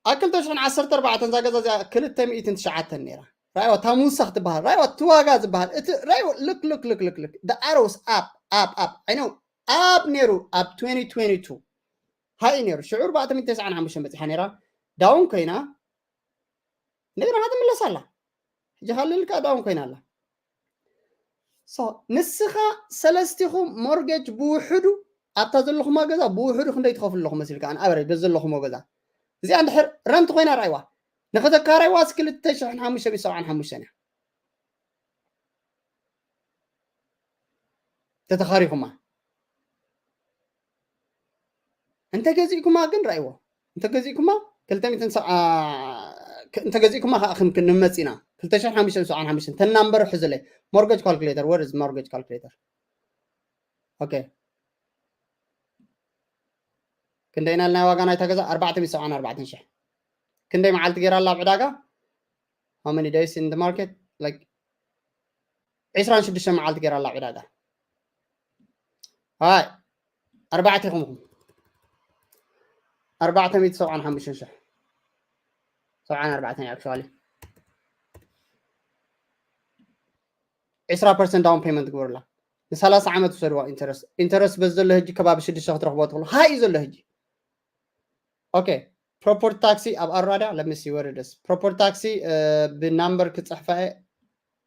ኣብ ክልተ ሽሕን ዓሰርተ ኣርባዕተን እዛ ገዛ እዚኣ ክልተ ሚእትን ትሽዓተን ነይራ። ራይዋ እታ ሙሳ ክትበሃል፣ ራይዋ እቲ ዋጋ ዝበሃል፣ እቲ ራይዋ ልክ ልክ ልክ ልክ ልክ the arrows up up up I know up ነይሩ ኣብ twenty twenty-two ሃይ ነይሩ። ሽዑ ኣርባዕተ ሚእትን ተስዓን ሓሙሽተን በፂሓ ነይራ፣ ዳውን ኮይና እንደገና ትምለስ ኣላ። ሕጂ ካልእ ኢልካ ዳውን ኮይና ኣላ። So ንስኻ ሰለስቲኹም ሞርጌጅ ብውሕዱ ኣብታ ዘለኹማ ገዛ ብውሕዱ ክንደይ ትኸፍሉ ኣለኹም መሲልካ? ኣነ ኣበረጅ በዚ ዘለኹሞ ገዛ እዚኣ እንድሕር ረንት ኮይና ርኣይዋ፣ ንኽተካረይዋ ስ ክልተ ሽሕን ሓሙሽተ ሚእትን ሰብዓን ሓሙሽተን እያ። ተተኻሪኹማ። እንተገዚእኩማ ግን ረኣይዎ። እንተገዚእኩማ ክልተ ሚእትን ሰብዓ፣ እንተገዚእኩማ ከዓ ክም ክንመፅ ኢና። ክልተ ሽሕን ሓሙሽተን ሰብዓን ሓሙሽተን ተናምበር ሕዝለይ። Mortgage calculator, where is mortgage calculator? Okay. ክንደይ ኢና ኢልና ዋጋ ናይታ ገዛ? ኣርባዕተ ሚእቲ ሰብዓን ኣርባዕተን ሽሕ። ክንደይ መዓልቲ ገይራ ኣላ ኣብ ዕዳጋ? How many days in the market? Like ዕስራን ሽዱሽተን መዓልቲ ገይራ ኣላ ኣብ ዕዳጋ። ኣይ ኣርባዕተ ኢኹም። ኣርባዕተ ሚእቲ ሰብዓን ሓሙሽተን ሽሕ። ሰብዓን ኣርባዕተን እዩ actually። ዕስራ ፐርሰንት down payment ግበሩላ። ንሰላሳ ዓመት ውሰድዋ ኢንተረስት። ኢንተረስት በዚ ዘሎ ሕጂ ከባቢ ሽዱሽተ ክትረኽቦ ትኽእሉ። ሃይ እዩ ዘሎ ሕጂ። ኦኬ። ፕሮፐርቲ ታክሲ ኣብ ኣራዳ ለምሲ ወረደስ ፕሮፐርቲ ታክሲ ብናምበር ክፅሕፋ እየ።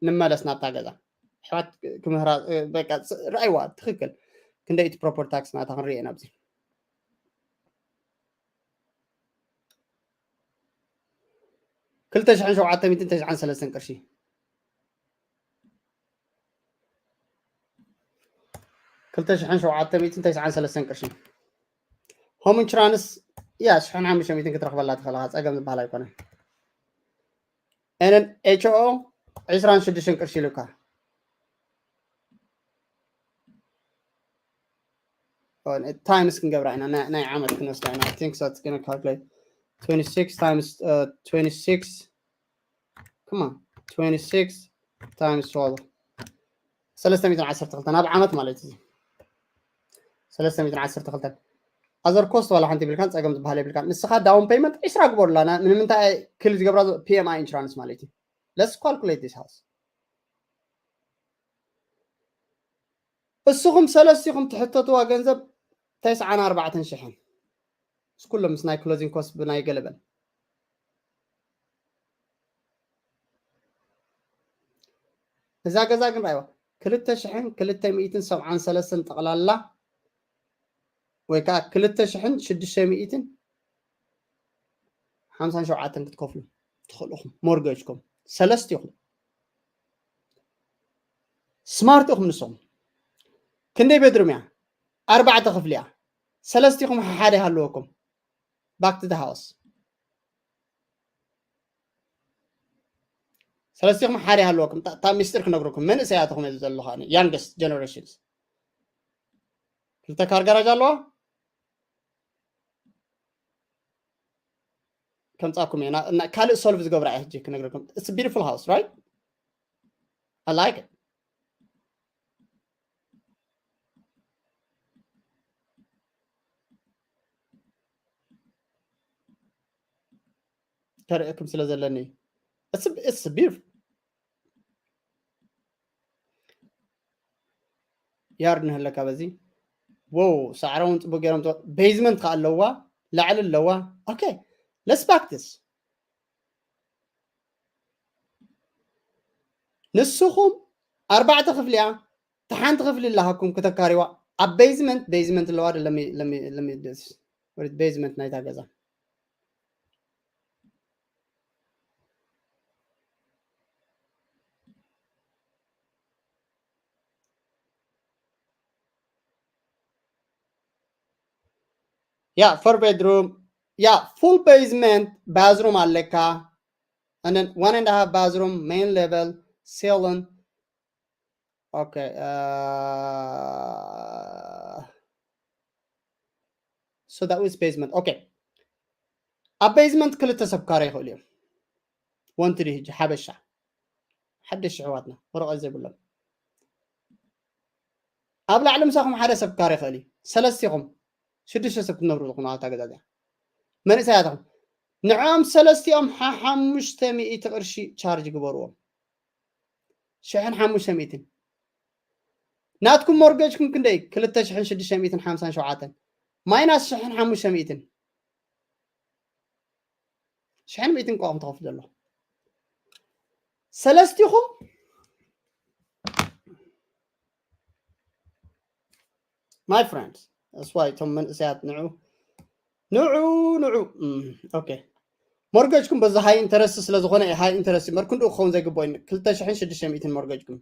ንመለስ ናብታ ገዛ። ኣሕዋት ክምህራ በቃ ረኣይዋ ትኽክል። ክንደይ እቲ ፕሮፐርቲ ታክሲ ናታ ክንርኢ ኢና ኣብዚ። ክልተ ሽሕን ሸውዓተ ሚእትን ተስዓን ሰለስተን ቅርሺ። ክልተ ሽሕን ሸውዓተ ሚእትን ተስዓን ሰለስተን ቅርሺ። ሆም ኢንሹራንስ ያ ሽሕን ሓሙሽተ ሚእትን ክትረኽበላ ትኽእልኻ፣ ፀገም ዝበሃል ኣይኮነን። ኤነን ኤች ኦ ዕስራን ሽዱሽተን ቅርሺ ኢሉካ። ታይምስ ክንገብራ ኢና፣ ናይ ዓመት ክንወስዳ ኢና። I think that's gonna calculate twenty-six times uh, twenty-six come on, twenty-six times twelve ሰለስተ ሚእትን ዓሰርተ ክልተ ናብ ዓመት ማለት እዩ። ሰለስተ ሚእትን ዓሰርተ ክልተ ኣዘር ኮስት ዋላ ሓንቲ ይብልካን ፀገም ዝበሃል የብልካን። ንስኻ ዳውን ፔይመንት ዕስራ ግበሩላ። ንምንታይ ክል ዝገብራ ፒ ኤም ኣይ ኢንሹራንስ ማለት እዩ። Let's calculate this house። እስኹም ሰለስቲኹም ትሕተትዋ ገንዘብ ተስዓን ኣርባዕተን ሽሕን ምስ ኩሎም ምስ ናይ ክሎዚንግ ኮስት ብናይ ገለበን። እዛ ገዛ ግን ራእይዋ ክልተ ሽሕን ክልተ ሚእትን ሰብዓን ሰለስተን ጠቕላላ ወይ ከዓ ክልተ ሽሕን ሽዱሽተ ሚእትን ሓምሳን ሸውዓተን ክትከፍሉ ትኽእሉ ኢኹም። ሞርጌጅኩም ሰለስቲኹም ስማርት ኢኹም ንስኹም። ክንደይ ቤድሩም እያ? ኣርባዕተ ክፍሊ እያ። ሰለስቲኹም ሓደ ይሃልወኩም። Back to the house። ሰለስቲኹም ሓደ ይሃልወኩም። እታ ሚስጢር ክነግረኩም መንእሰያትኹም እየ ዘለኹ። Youngest generations ክልተ ካር ጋራጅ ኣለዋ። ከምፃኩም እየ ካልእ ሶልቭ ዝገብራ እየ ሕጂ ክነግረኩም። It's a beautiful house, right? I like it። ከርእየኩም ስለ ዘለኒ it's beautiful። ያርድ ንህለካ በዚ። ዎው፣ ሳዕራ እውን ፅቡቅ ገይሮም። ቤዝመንት ከዓ ኣለዋ፣ ላዕሊ ኣለዋ። Okay, let's practice። ንስኹም ኣርባዕተ ክፍሊ እያ፣ ተሓንቲ ክፍሊ ኣለሃኩም ክተካሪዋ። ኣብ ቤዝመንት ቤዝመንት ኣለዋ። ቤዝመንት ናይታ ገዛ። Yeah, four bedroom. Yeah, full basement, bathroom ኣለካ, and then one and a half bathroom, main level, salon. Okay, uh, so that was basement. Okay. ኣብ ቤዝመንት ክልተ ሰብ ካሬ ይኽእሉ እዮም። ወንቲ ዲ ሕጂ ሓበሻ ሓደሽ ኣሕዋትና ወረቐት ዘይብሎም ኣብ ላዕሊ ምሳኹም ሓደ ሰብ ካሬ ይኽእል እዩ። ሰለስቲኹም ሽዱሽተ ሰብ ክትነብሩ ዝኾኑ ኣብታ ገዛ እዚኣ። መንእሰያትኹም ንዕኦም ሰለስቲኦም ሓሙሽተ ሚእቲ ቅርሺ ቻርጅ ግበርዎም። ሽሕን ሓሙሽተ ሚእትን። ናትኩም ሞርጌጅኩም ክንደይ? ክልተ ሽሕን ሽዱሽተ ሚእትን ሓምሳን ሸውዓተን ማይናስ ሽሕን ሓሙሽተ ሚእትን። ሽሕን ሚእትን እኳ ትኸፍሉ ዘሎ ሰለስቲኹም። My friends, that's why እቶም መንእሰያት ንዑ ንዑ ንዑ። Okay, ሞርጌጅኩም በዚ ሃይ ኢንተረስት ስለ ዝኾነ ሃይ ኢንተረስት እምበር ክንድኡ ክኸውን ዘይግብኦ እዩ። ክልተ ሽሕን ሽዱሽተ ሚእትን ሞርጌጅኩም።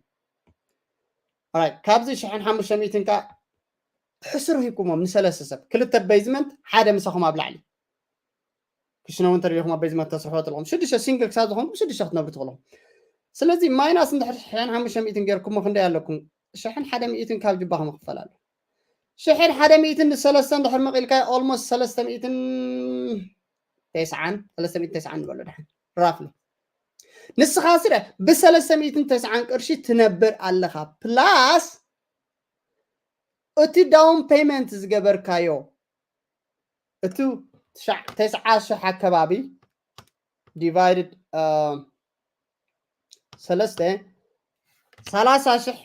Alright፣ ካብዚ ሽሕን ሓሙሽተ ሚእትን ከ ሕስር ሂብኩሞም ንሰለስተ ሰብ፣ ክልተ ቤዝመንት፣ ሓደ ምሳኹም ኣብ ላዕሊ። ክሽነ እውን ተሪኢኹም ኣብ ቤዝመንት ተስርሕዎ ኣለኹም። ሽዱሽተ ሲንግል ክሳብ ዝኾንኩም ሽዱሽተ ክትነብሩ ትኽእሉ። ስለዚ ማይናስ እንድሕር ሽሕን ሓሙሽተ ሚእትን ጌርኩሞ ክንደይ ኣለኩም? ሽሕን ሓደ ሚእትን ካብ ጅባኹም ይኽፈል ኣሎ። ሽሕን ሓደ ሚእትን ንሰለስተ እንድሕር መቒልካዮ ኦልሞስት ሰለስተ ሚእትን ተስዓን፣ ሰለስተ ሚእትን ተስዓን ንበሎ ድሓን ራፍሊ። ንስኻ ስረ ብሰለስተ ሚእትን ተስዓን ቅርሺ ትነብር ኣለኻ። ፕላስ እቲ ዳውን ፔመንት ዝገበርካዮ፣ እቲ ትሽዓ፣ ተስዓ ሽሕ ኣከባቢ ዲቫይድድ፣ እ፣ ሰለስተ፣ ሰላሳ ሽሕ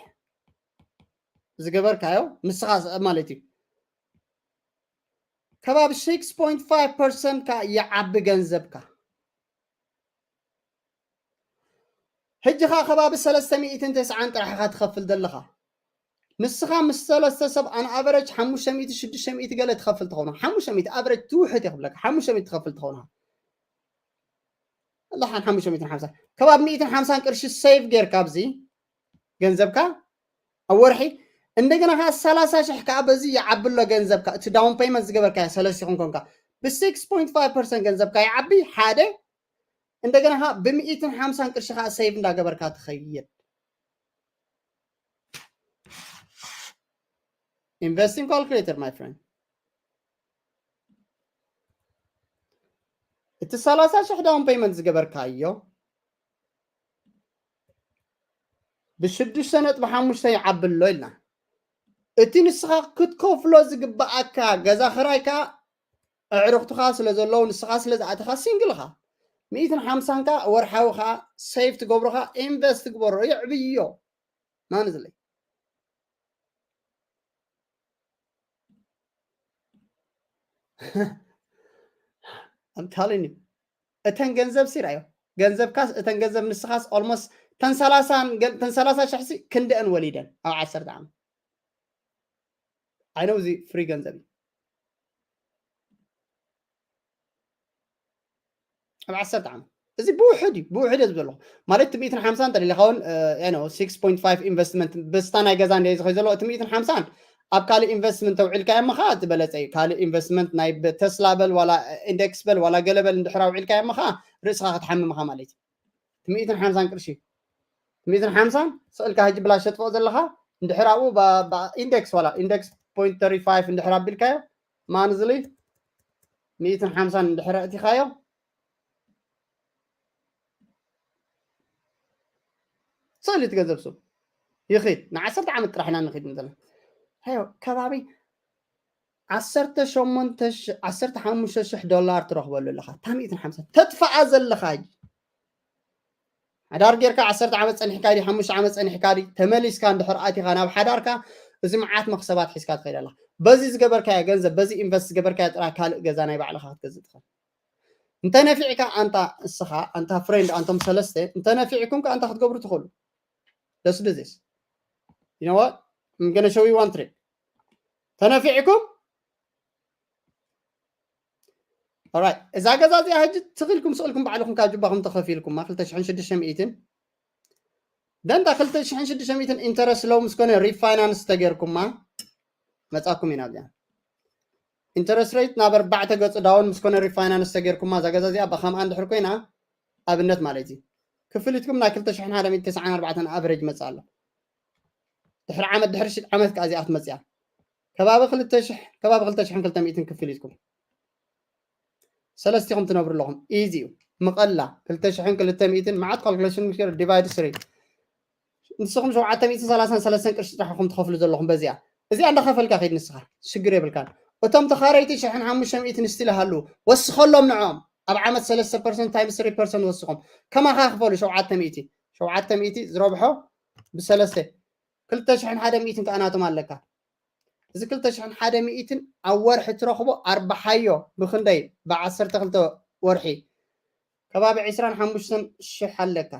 ዝገበርካዮ ንስኻ ስ-፣ ማለት እዩ። ከባቢ ሲክስ ፖይንት ፋይቭ ፐርሰንት ከ ይዓቢ ገንዘብካ። ሕጂ ኸ ከባቢ ሰለስተ ሚእትን ተስዓን ጥራሕ ኢኻ ትኸፍል ዘለኻ። ንስኻ ምስ ሰለስተ ሰብ ኣን ኣቨረጅ ሓሙሽተ ሚእቲ፣ ሽዱሽተ ሚእቲ ገለ ትኸፍል ትኸውን። ሓሙሽተ ሚእቲ ኣቨረጅ ትውሕድ እየ ክብለካ። ሓሙሽተ ሚእቲ ትኸፍል ትኸውን። ኣላሓን ሓሙሽተ ሚእትን ሓምሳ፣ ከባቢ ሚእትን ሓምሳን ቅርሺ ሴቭ ጌርካ ኣብዚ ገንዘብካ ኣብ ወርሒ። እንደገና ኸዓ ሰላሳ ሽሕ ከኣ በዚ ይዓቢ ኣሎ ገንዘብካ። እቲ ዳውን ፔመንት ዝገበርካዮ ሰለስቲኹም ኮንካ ብ ሲክስ ፖይንት ፋይቭ ፐርሰንት ገንዘብካ ይዓቢ ሓደ። እንደገና ኸዓ ብሚእትን ሓምሳን ቅርሺ ኸዓ ሴቭ እንዳገበርካ ትኸይድ። ኢንቨስቲንግ ካልኩሌተር ማይ ፍሬንድ። እቲ ሰላሳ ሽሕ ዳውን ፔመንት ዝገበርካዮ ብሽዱሽተ ነጥቢ ሓሙሽተ ይዓቢ ኣሎ ኢልና። እቲ ንስኻ ክትከፍሎ ዝግብኣካ ገዛ ክራይካ ኣዕሩኽትኻ ስለ ዘለዉ ንስኻ ስለ ዝኣተኻ ሲንግል ኢኻ። ሚእትን ሓምሳን ከ ወርሓዊ ከ ሴቭ ትገብሮ ከ ኢንቨስት ትግበሮ የዕብዮ። ማን ዝለይ? I'm telling you። እተን ገንዘብ ሲ ርኣዮ። ገንዘብካስ፣ እተን ገንዘብ ንስኻስ ኦልሞስት ተን ሰላሳን ገ-፣ ተን ሰላሳ ሽሕ ሲ ክንደአን ወሊደን ኣብ ዓሰርተ ዓመት። I know እዚ ፍሪ ገንዘብ እዩ። ኣብ ዓሰርተ ዓመት። እዚ ብውሕድ እዩ፣ ብውሕድ እየ ዝብል ዘለኹ። ማለት እቲ ሚእትን ሓምሳን እንተደሊኻ እውን፣ እ፣ you know፣ ሲክስ ፖይንት ፋይቭ ኢንቨስትመንት በስታ ናይ ገዛ እንደ ዝኸይ ዘሎ፣ እቲ ሚእትን ሓምሳን ኣብ ካልእ ኢንቨስትመንት ተውዒልካዮ እሞ ኸዓ ዝበለጸ እዩ። ካልእ ኢንቨስትመንት ናይ ብ-፣ ተስላ በል ዋላ ኢንደክስ በል ዋላ ገለ በል እንድሕር ኣውዒልካዮ እሞ ኸዓ ርእስኻ ክትሓምም ኢኻ ማለት እዩ። እቲ ሚእትን ሓምሳን ቅርሺ፣ እቲ ሚእትን ሓምሳን ስቕ ኢልካ ሕጂ ብላሽ ተጥፍኦ ዘለኻ፣ እንድሕር ኣብኡ ባ-፣ ባ-፣ ኢንደክስ ዋላ ኢንደክስ ፖይንት ተርቲ ፋይቭ እንድሕር ኣቢልካዮ፣ ማንዝሊ ሚእትን ሓምሳን እንድሕር ኣእቲኻዮ፣ ስእሊ እቲ ገንዘብ ስም ይኺድ። ንዓሰርተ ዓመት ጥራሕ ኢና ንኺድ ዘለና። ሃዮ፣ ከባቢ ዓሰርተ ሸሞንተ ሺሕ፣ ዓሰርተ ሓሙሽተ ሺሕ ዶላር ትረኽበሉ ኣለኻ። እታ ሚእትን ሓምሳን ተጥፍኣ ዘለኻ እዩ። ሓዳር ጌርካ ዓሰርተ ዓመት ጸኒሕካ ድዩ፣ ሓሙሽተ ዓመት ጸኒሕካ ድዩ፣ ተመሊስካ እንድሕር ኣቲኻ ናብ ሓዳርካ፣ እዚ መዓት መኽሰባት ሒዝካ ትኸይድ ኣለኻ። በዚ ዝገበርካዮ ገንዘብ፣ በዚ ኢንቨስት ዝገበርካዮ ጥራሕ ካልእ ገዛ ናይ ባዕልኻ ክትገዝእ ትኽእል። እንተ ነፊዕካ ኣንታ እስኻ፣ ኣንታ ፍሬንድ፣ ኣንቶም ሰለስተ፣ እንተ ነፊዕኩም ከ ኣንታ ክትገብሩ ትኽእሉ። Let's do this. You know what? I'm gonna show you one trick. ተነፊዕኩም? Alright። እዛ ገዛ እዚኣ ሕጂ ትኽእልኩም ስእልኩም ባዕልኹም ካብ ጅባኹም ተኸፊልኩማ፣ ክልተ ሽሕን ሽዱሽተ ሚእትን። ደንታ ክልተ ሽሕን ሽዱሽተ ሚእትን ኢንተረስት ሎው ምስ ኮነ ሪፋይናንስ ተገይርኩማ፣ መጻኩም ኢና እዚኣ። ኢንተረስት ሬት ናብ ኣርባዕተ ገጹ ዳውን ምስ ኮነ ሪፋይናንስ ተገይርኩማ፣ እዛ ገዛ እዚኣ ብኸምኣ እንድሕር ኮይና፣ ኣብነት ማለት እዩ። ክፍሊትኩም ናይ ክልተ ሽሕን ሓደ ሚእትን ተስዓን ኣርባዕተን ኣቨሬጅ መጽእ ኣሎ። ድሕሪ ዓመት፣ ድሕሪ ሽድ ዓመት ከኣ እዚኣ ክትመጽእ እያ። ከባቢ ክልተ ሽሕ፣ ከባቢ ክልተ ሽሕን ክልተ ሚእትን ክፍሊትኩም። ሰለስቲኹም ትነብሩ ኣለኹም። ኢዚ እዩ። ምቐላ፣ ክልተ ሽሕን ክልተ ሚእትን መዓት ካልኩሌሽን ምስ ገይሩ ዲቫይድ ስሪ። ንስኹም ሸውዓተ ሚእትን ሰላሳን ሰለስተን ቅርሺ ጥራሕ ኢኹም ትኸፍሉ ዘለኹም በዚኣ። እዚኣ እንዳኸፈልካ ኸይድ ንስኻ። ሽግር የብልካን። እቶም ተኻረይቲ ሽሕን ሓሙሽተ ሚእትን ስቲል ይሃልዉ። ወስኸሎም ንዕኦም። ኣብ ዓመት ሰለስተ ፐርሰንት ታይምስ ስሪ ፐርሰንት ወስኾም። ከማኻ ክፈሉ ሸውዓተ ሚእቲ። ሸውዓተ ሚእቲ ዝረብሖ ብሰለስተ። ክልተ ሽሕን ሓደ ሚእትን ከኣ ናቶም ኣለካ። እዚ ክልተ ሽሕን ሓደ ሚእትን ኣብ ወርሒ ትረኽቦ ኣርባሓዮ ብኽንደይ? ብዓሰርተ ክልተ ወርሒ ከባቢ ዒስራን ሓሙሽተን ሽሕ ኣለካ።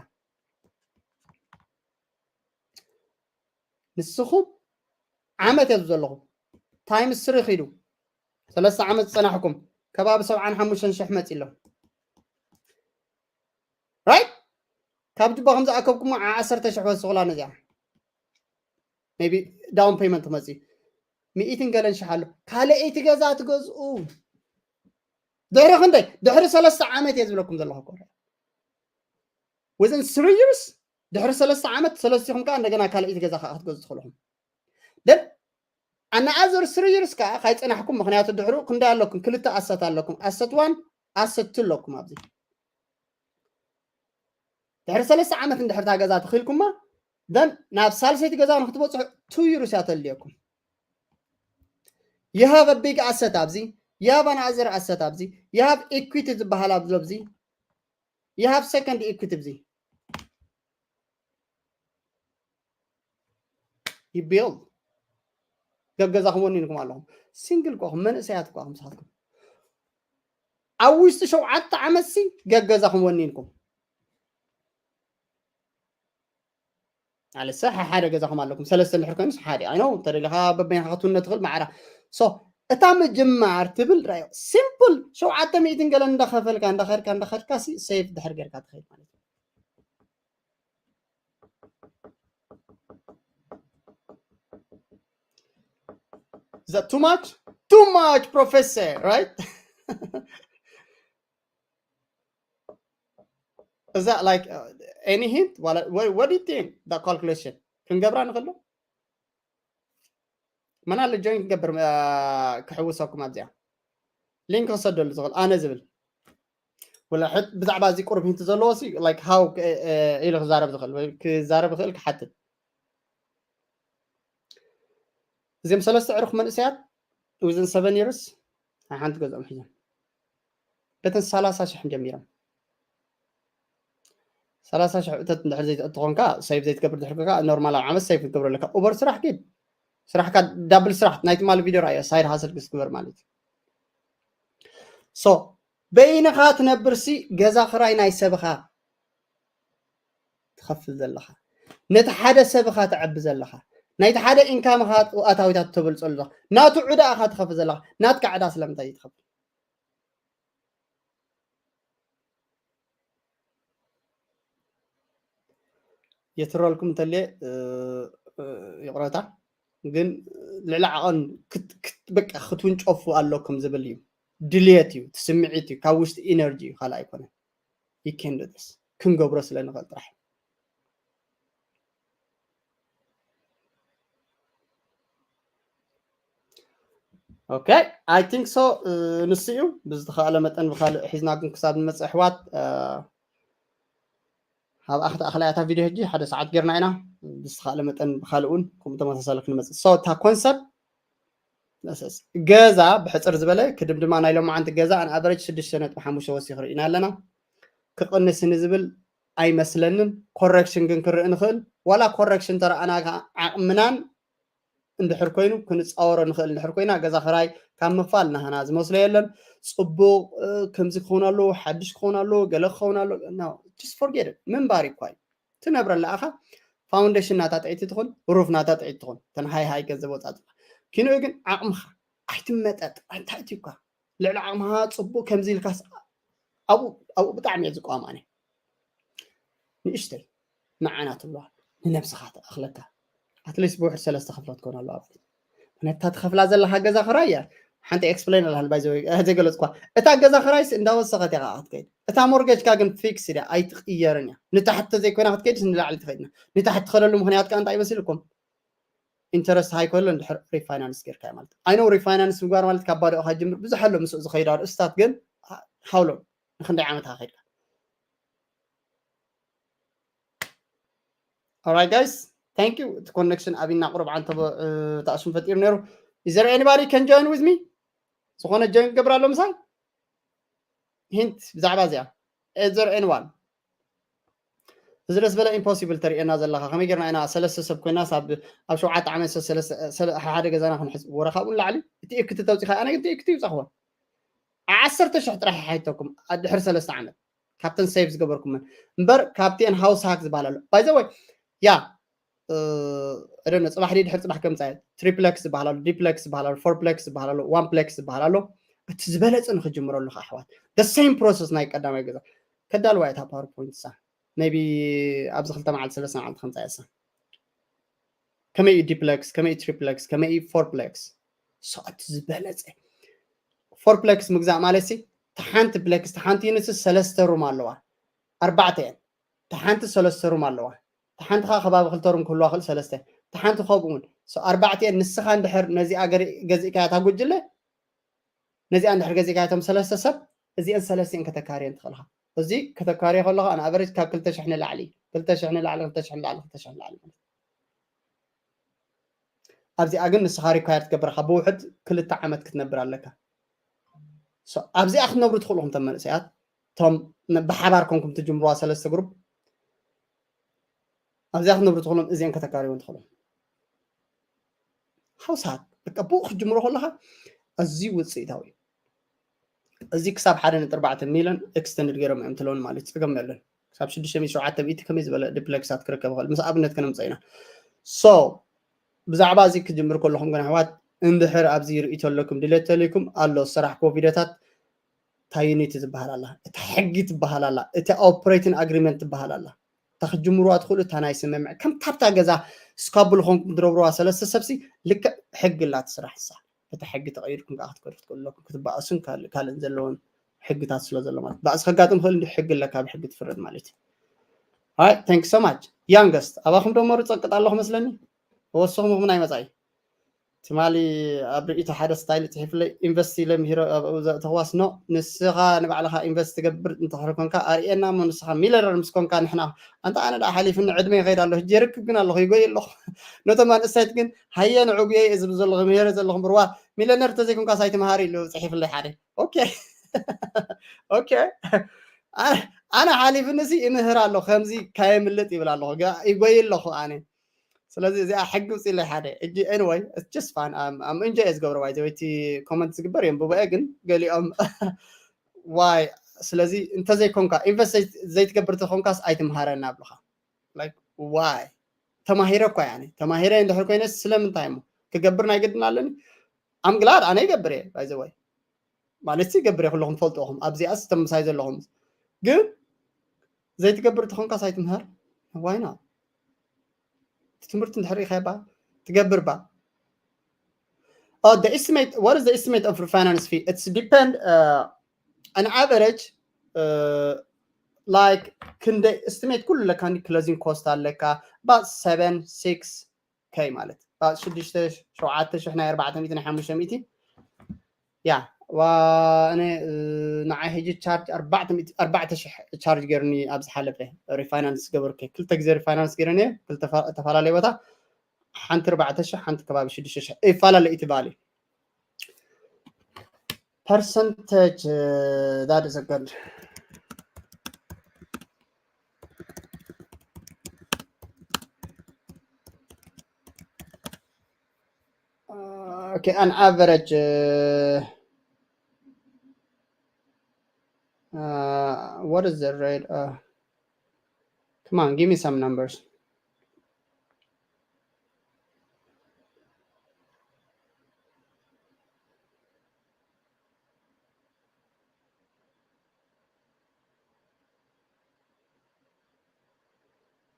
ንስኹም ዓመት እየ ዘለኹም። ታይምስ ስሪ ኺዱ። ሰለስተ ዓመት ዝጸናሕኩም ከባቢ ሰብዓን ሓሙሽተን ሽሕ መጺ ኣሎ። ራይት? ካብ ጅባኹም ዝኣከብኩሞ ዓ-፣ ዓሰርተ ሽሕ ወስኹላ ነዚኣ። ቢ down payment ክመፅእ እዩ። ሚእትን ገለን ሽሕ ኣሎ። ካልኣይቲ ገዛ ትገዝኡ ድሕሪ ክንደይ? ድሕሪ ሰለስተ ዓመት እየ ዝብለኩም ዘለኹ እኮ። Within three years፣ ድሕሪ ሰለስተ ዓመት ሰለስቲኹም ከዓ እንደገና ካልኣይቲ ገዛ ከዓ ክትገዝኡ ትኽእሉ ኢኹም። Then another three years ከዓ ካይፀናሕኩም፣ ምክንያቱ ድሕሩ ክንደይ ኣለኩም? ክልተ ኣሰት ኣለኩም። ኣሰት ዋን፣ ኣሰት ቱ ኣለኩም ኣብዚ። ድሕሪ ሰለስተ ዓመት እንድሕር እታ ገዛ ተኺልኩማ፣ then ናብ ሳልሰይቲ ገዛ ንክትበፅሑ two years እያ ተድልየኩም። You have a big asset ኣብዚ፣ you have another asset ኣብዚ፣ you have equity ዝበሃል ኣብዚ፣ ኣብዚ you have second equity ኣብዚ። You build። ገገዛኹም ወኒንኩም ኣለኹም። ሲንግል ኳኹም፣ መንእሰያት ኳኹም፣ ንስኻትኩም ኣብ ውሽጢ ሸውዓተ ዓመት ሲ ገገዛኹም ወኒንኩም። ኣለሰ ሓደ ገዛኹም ኣለኩም፣ ሰለስተ እንድሕር ኮይኑስ ሓደ። ኣይ ኖ፣ እንተደሊኻ በበይንኻ ክትውነ ትኽእል ማዕራ። So እታ ምጅማር ትብል ራዮ ሲምፕል፣ ሸውዓተ ሚእትን ገለ እንዳኸፈልካ፣ እንዳኸድካ፣ እንዳኸድካ ሲ ሴቭ ድሕር ጌርካ ትኸይድ ማለት እዩ። Is that too much? Too much, professor, right? Is that like, uh, any hint? What, what, what do you think? That calculation ክንገብራ ንኽእል ዶ? መን ኣሎ ጆይን ክገብር፣ እ፣ ክሕውሰኩም ኣብዚኣ? ሊንክ ክሰደሉ ዝኽእል ኣነ ዝብል። ወላ ሕት-፣ ብዛዕባ እዚ ቁሩብ ሂንት ዘለዎ ሲ፣ like፣ how ክ-፣ እ፣ እ፣ ኢሉ ክዛረብ ዝኽእል ወይ ክዛረብ ይኽእል ክሓትት። እዚኦም ሰለስተ ዕሩኽ መንእሰያት within seven years ሓንቲ ገዝኦም ሒዞም። በተን ሰላሳ ሽሕ ጀሚሮም። ሰላሳ ሽሕ እተት እንድሕር ዘይትእቲ ኮንካ፣ ሴቭ ዘይትገብር ድሕር ኮንካ፣ ኖርማል ኣብ ዓመት ሴቭ ክትገብሮ ኣለካ። ኡበር ስራሕ ኪድ። ስራሕካ ዳብል ስራሕ፣ ናይ ትማሊ ቪድዮ ርኣዮ፣ ሳይድ ሃስል ክትግበር ማለት እዩ። So፣ በይንኻ ትነብር ሲ፣ ገዛ ክራይ ናይ ሰብኻ ትኸፍል ዘለኻ። ነቲ ሓደ ሰብኻ ተዕቢ ዘለኻ። ናይቲ ሓደ ኢንካምኻ ኣታዊታት ተበልጸሉ ዘለኻ። ናቱ ዕዳ ኢኻ ትኸፍል ዘለኻ። ናትካ ዕዳ ስለምንታይ ትኸፍል? የትረልኩም እንተልየ፣ እ፣ እ፣ ይቕረታ። ግን ልዕሊ ዓቐን ክት-፣ ክት-፣ በቃ ክትውንጨፉ ኣለኩም ዝብል እዩ። ድልየት እዩ፣ እቲ ስምዒት እዩ፣ ካብ ውሽጢ ኢነርጂ እዩ፣ ካልእ ኣይኮነን። You can do this። ክንገብሮ ስለ ንኽእል ጥራሕ። ኦኬ፣ I think so። እ፣ ንሱ እዩ። ብዝተኻእለ መጠን ብኻልእ ሒዝናኩም ክሳብ ንመጽእ ኣሕዋት፣ እ፣ ኣብ ኣኽቲ ኣኽላያታ ቪድዮ ሕጂ ሓደ ሰዓት ጌርና ኢና። ብዝተኻእለ መጠን ብኻልእ እውን ከምኡ ተመሳሳሊ ክንመጽእ። So፣ እታ ኮንሰፕት፣ ገዛ ብሕጽር ዝበለ ክድምድማ፣ ናይ ሎማዓንቲ ገዛ ኣን ኣቨሬጅ ሽዱሽተ ነጥቢ ሓሙሽተ ወሲኹ ርኢና ኣለና። ክቕንስ ንዝብል ኣይመስለንን። ኮረክሽን ግን ክርኢ ንኽእል። ዋላ ኮረክሽን ተረኣና ከዓ ዓቕምናን እንድሕር ኮይኑ ክንጻወሮ ንኽእል እንድሕር ኮይና፣ ገዛ ክራይ ካብ ምኽፋል ናህና ዝመስሎ የለን። ጽቡቕ፣ እ፣ ከምዚ ክኸውን ኣለዎ፣ ሓድሽ ክኸውን ኣለዎ፣ ገለ ክኸውን ኣለዎ። No, just forget it። ምንባር እኳ እዩ። ትነብረላ ኢኻ። ፋውንዴሽን ናታ ጥዕይቲ ትኹን፣ ሩፍ ናታ ጥዕይቲ ትኹን። ተን ሃይ ሃይ ገንዘብ ወጻጽኻ። ኪንኡ ግን ዓቕምኻ ኣይትመጠጥ፣ ኣይትሓትዩካ። ልዕሊ ዓቕምኻ ጽቡቕ ከምዚ ኢልካስ ኣብኡ፣ ኣብኡ ብጣዕሚ እየ ዝቃወም ኣነ። ንእሽተይ ንዓና ትብለዋ፣ ንነብስኻ ትኣኽለካ። ኣትሊስት ብውሕድ ሰለስተ ክፍሎ ትኮን ኣለዋ ማለት እዩ። ነታ ትኸፍላ ዘለኻ ገዛ ክራይ እያ። ሓንቲ ኤክስፕሌን ኣላ፣ ባይ ዘ ወይ፣ እ፣ ዘይገለጽኳ። እታ ገዛ ክራይስ እንዳወሰኸት እያ ከዓ ክትከይድ። እታ ሞርጌጅካ ግን ፊክስ እያ፣ ኣይትቕየርን እያ። ንታሕቲ ዘይኮይና ክትከይድስ ንላዕሊ ትኸይድና። ንታሕቲ ትኸደሉ ምኽንያት ከዓ እንታይ ይመስልኩም? ኢንተረስት ሃይ ከሎ እንድሕር ሪፋይናንስ ጌርካ ማለት እዩ። ኣይ ኖ ሪፋይናንስ ምግባር ማለት ካብ ባዶ ኢኻ ጅምር፣ ብዙሕ ኣሎ ምስኡ ዝኸይድ ኣርእስታት፣ ግን ሃውሎ ንክንደይ ዓመት ኢኻ ከይድካ? Alright guys, thank you። እቲ ኮኔክሽን ኣብና ቁሩብ ዓንተቦ፣ እ፣ ተኣሽም ፈጢሩ ነይሩ። Is there anybody can join with me? ዝኾነ ጆይን ክገብር ኣሎ ምሳይ? ሂንት ብዛዕባ እዚኣ። Is there anyone? እዚ ደስ በለ ኢምፖሲብል ተርእየና ዘለኻ። ከመይ ጌርና ኢና ሰለስተ ሰብ ኮይናስ ኣብ፣ ኣብ ሸውዓተ ዓመት ሰ-፣ ሰለስተ፣ ሰለ-፣ ሓደ ገዛና ክንሕዝ? ወረ ካብኡ ንላዕሊ እቲ እክቲ ተውጺኻ፣ ኣነ ግን እቲ እክቲ ይውጻኽዎ። ዓሰርተ ሽሕ ጥራሕ ይሓይተኩም፣ ኣ-፣ ድሕሪ ሰለስተ ዓመት ካብተን ሴቭ ዝገበርኩመን። እምበር ካብቲአን ሃውስ ሃክ ዝበሃል ኣሎ። ባይ ዘ ወይ፣ ያ፣ እ፣ I don't know፣ ጽባሕ ድዩ ድሕሪ ጽባሕ ከምጻ እየ። ትሪፕለክስ ዝበሃል ኣሎ፣ ዲፕለክስ ዝበሃል ኣሎ፣ ፎርፕለክስ ዝበሃል ኣሎ፣ ዋንፕለክስ ዝበሃል ኣሎ። እቲ ዝበለጸ ንኽጅምረሉ ኸዓ ኣሕዋት፣ the same process ናይ ቀዳማይ ገዛ። ከዳልዋ እየ እታ ፓወርፖይንት እሳ። ሜቢ ኣብዚ ክልተ መዓልቲ፣ ሰለስተ መዓልቲ ከምጻ እየ እሳ። ከመይ እዩ duplex፣ ከመይ እዩ triplex፣ ከመይ እዩ fourplex? So እቲ ዝበለፀ fourplex ምግዛእ ማለት ሲ፣ ተሓንቲ plex፣ ተሓንቲ unit ሲ ሰለስተ room ኣለዋ። ኣርባዕተ እየን። ተሓንቲ ሰለስተ room ኣለዋ። ተሓንቲ ከዓ ከባቢ ክልተ room ክህልዋ ክእል፣ ሰለስተ። ተሓንቲ ከምኡ እውን። So ኣርባዕተ እየን። ንስኻ እንድሕር ነዚኣ ገሪ-፣ ገዚእካያ እታ ጉጅለ፣ ነዚኣ እንድሕር ገዚእካያ እቶም ሰለስተ ሰብ፣ እዚአን ሰለስቲአን ከተካርየን ትኽእልኻ። እዚ ከተካርዮ ከለኻ on average ካብ ክልተ ሽሕ ንላዕሊ፣ ክልተ ሽሕ ንላዕሊ፣ ክልተ ሽሕ ንላዕሊ፣ ክልተ ሽሕ ንላዕሊ ማለት እዩ። ኣብዚኣ ግን ንስኻ require ትገብር ኢኻ፣ ብውሕድ ክልተ ዓመት ክትነብር ኣለካ። So ኣብዚኣ ክትነብሩ ትኽእሉ ኢኹም፣ እቶም መንእሰያት፣ እቶም ን-፣ ብሓባር ኮንኩም ትጅምሩዋ ሰለስተ group፣ ኣብዚኣ ክትነብሩ ትኽእሉ፣ እዚአን ከተካርዩን ትኽእሉ። ሃውሳት በቃ ብኡ ክትጅምሮ ከለኻ ኣዝዩ ውፅኢታዊ እዩ። እዚ ክሳብ ሓደ ነጥቢ ኣርባዕተ ሚልዮን extended ገይሮም እዮም ትለውን ማለት እዩ። ፀገም የለን። ክሳብ ሽዱሽተ ሚእቲ ሸውዓተ ሚእቲ ከመይ ዝበለ duplex ኣት ክርከብ ይኽእል? ምስ ኣብነት ከነምፀ ኢና። So ብዛዕባ እዚ ክጅምር ከለኹም ግን ኣሕዋት፣ እንድሕር ኣብዚ ርእይቶ ኣለኩም፣ ድሌት ተልይኩም ኣሎ ዝሰራሕክዎ ቪድዮታት፣ እታ unit ዝበሃል ኣላ፣ እታ ሕጊ ትበሃል ኣላ፣ እታ operating agreement ትበሃል ኣላ። እታ ክትጅምሩዋ ትኽእሉ፣ እታ ናይ ስምምዕ፣ ከም ካብታ ገዛ እስካብል ኾንኩም ትነብሩዋ ሰለስተ ሰብሲ፣ ልክዕ ሕጊ ኣላ ትስራሕ ንሳ። በታ ሕጊ ተቐይርኩም ከዓ ክትከዱ ትኽእሉ ኣለኩም፣ ክትበኣሱን ካል-፣ ካልእን ዘለዎም ሕግታት ስለ ዘሎ ማለት። ባእሲ ከጋጥም ይኽእል እንዲ፣ ሕጊ ኣለካ፣ ብሕጊ ትፍረድ ማለት እዩ። Hi, thank you so much። Youngest፣ ኣባኹም ደሞ ርጸቅጥ ኣለኹ መስለኒ። ወስኹም ኢኹም ናይ መጻኢ። ትማሊ ኣብ ርእይቶ ሓደ ስታይል ጽሒፍለይ፣ ኢንቨስት ኢለ ምሂሮ ኣብኡ ዘእተኽዋስ ኖ፣ ንስኻ ንባዕልኻ ኢንቨስት ትገብር እንተኽሪ ኮንካ ኣርእየና እሞ፣ ንስኻ ሚለነር ምስ ኮንካ ንሕና፣ ኣንታ ኣነ ደኣ ሓሊፍኒ ዕድመ ይኸይድ ኣለኹ፣ ሕጂ የርክብ ግን ኣለኹ፣ ይጎይ ኣለኹ። ነቶም ኣንእሰይት ግን ሃየ ንዕጉየ እየ ዝብል ዘለኹ፣ ምሄረ ዘለኹ እምበርዋ፣ ሚለነር እንተዘይኮንካ ሳይትምሃር ኢሉ ጽሒፍለይ ሓደ። ኦኬ። ኦኬ። ኣነ፣ ኣነ ሓሊፍኒ ሲ እምህር ኣለኹ፣ ከምዚ ካየምልጥ ይብል ኣለኹ፣ ገ-፣ ይጎይ ኣለኹ ኣነ። ስለዚ እዚኣ ሕጊ ውፅኢለይ ሓደ። እጂ፣ anyway, it's just fun። ኣም፣ ኣም እንጆይ እየ ዝገብሮ፣ ባይ ዘ ወይ፣ እቲ ኮመንት ዝግበር የንብቦ እየ፣ ግን ገሊኦም ዋይ፣ ስለዚ እንተዘይኮንካ፣ ኢንቨስት ዘይት-፣ ዘይትገብር ተኾንካስ ኣይትምሃረና ኣብልኻ። Like, ዋይ? ተማሂረ እኳ፣ ያኔ፣ ተማሂረ እንድሕር ኮይነ ስለምንታይ እሞ ክገብር ናይ ግድን ኣለኒ? ኣም ግላድ ኣነ ይገብር እየ፣ ባይ ዘ ወይ። ማለት ሲ ይገብር እየ፣ ኩለኹም ትፈልጡ ኢኹም። ኣብዚኣስ እቶም ምሳይ ዘለኹም። ግን ዘይትገብር ተኾንካስ ኣይትምሃር። ዋይ ናት? እቲ ትምህርቲ እንድሕር ኢኻዮ ባ፣ ትገብር ባ። Oh, the estimate, what is the estimate of refinance fee? It's depend, uh, an average, uh, like, ክንደይ estimate ኩሉ ኣለካ፣ እንዲ closing cost ኣለካ፣ about seven, six K ማለት፣ about ሽዱሽተ፣ ሸውዓተ ሽሕ ናይ ኣርባዕተ ሚእቲ፣ ናይ ሓሙሽተ ሚእቲ። ያ፣ ዋ፣ እኔ፣ እ፣ ንዓይ ሕጂ ቻርጅ ኣርባዕተ ሚእቲ፣ ኣርባዕተ ሽሕ ቻርጅ ገይሩኒ ኣብ ዝሓለፈ ሪፋይናንስ ገበርኩ። ክልተ ግዜ ሪፋይናንስ ገይረ ነየ፣ ክልተ ፋ-፣ ዝተፈላለየ ቦታ፣ ሓንቲ ኣርባዕተ ሽሕ፣ ሓንቲ ከባቢ ሽዱሽተ ሽሕ፣ ይፈላለ እዩ እቲ ቫልዩ። Percentage, uh, that is a good. Uh, okay, an average, uh, uh, what is the rate? Uh, come on, give me some numbers.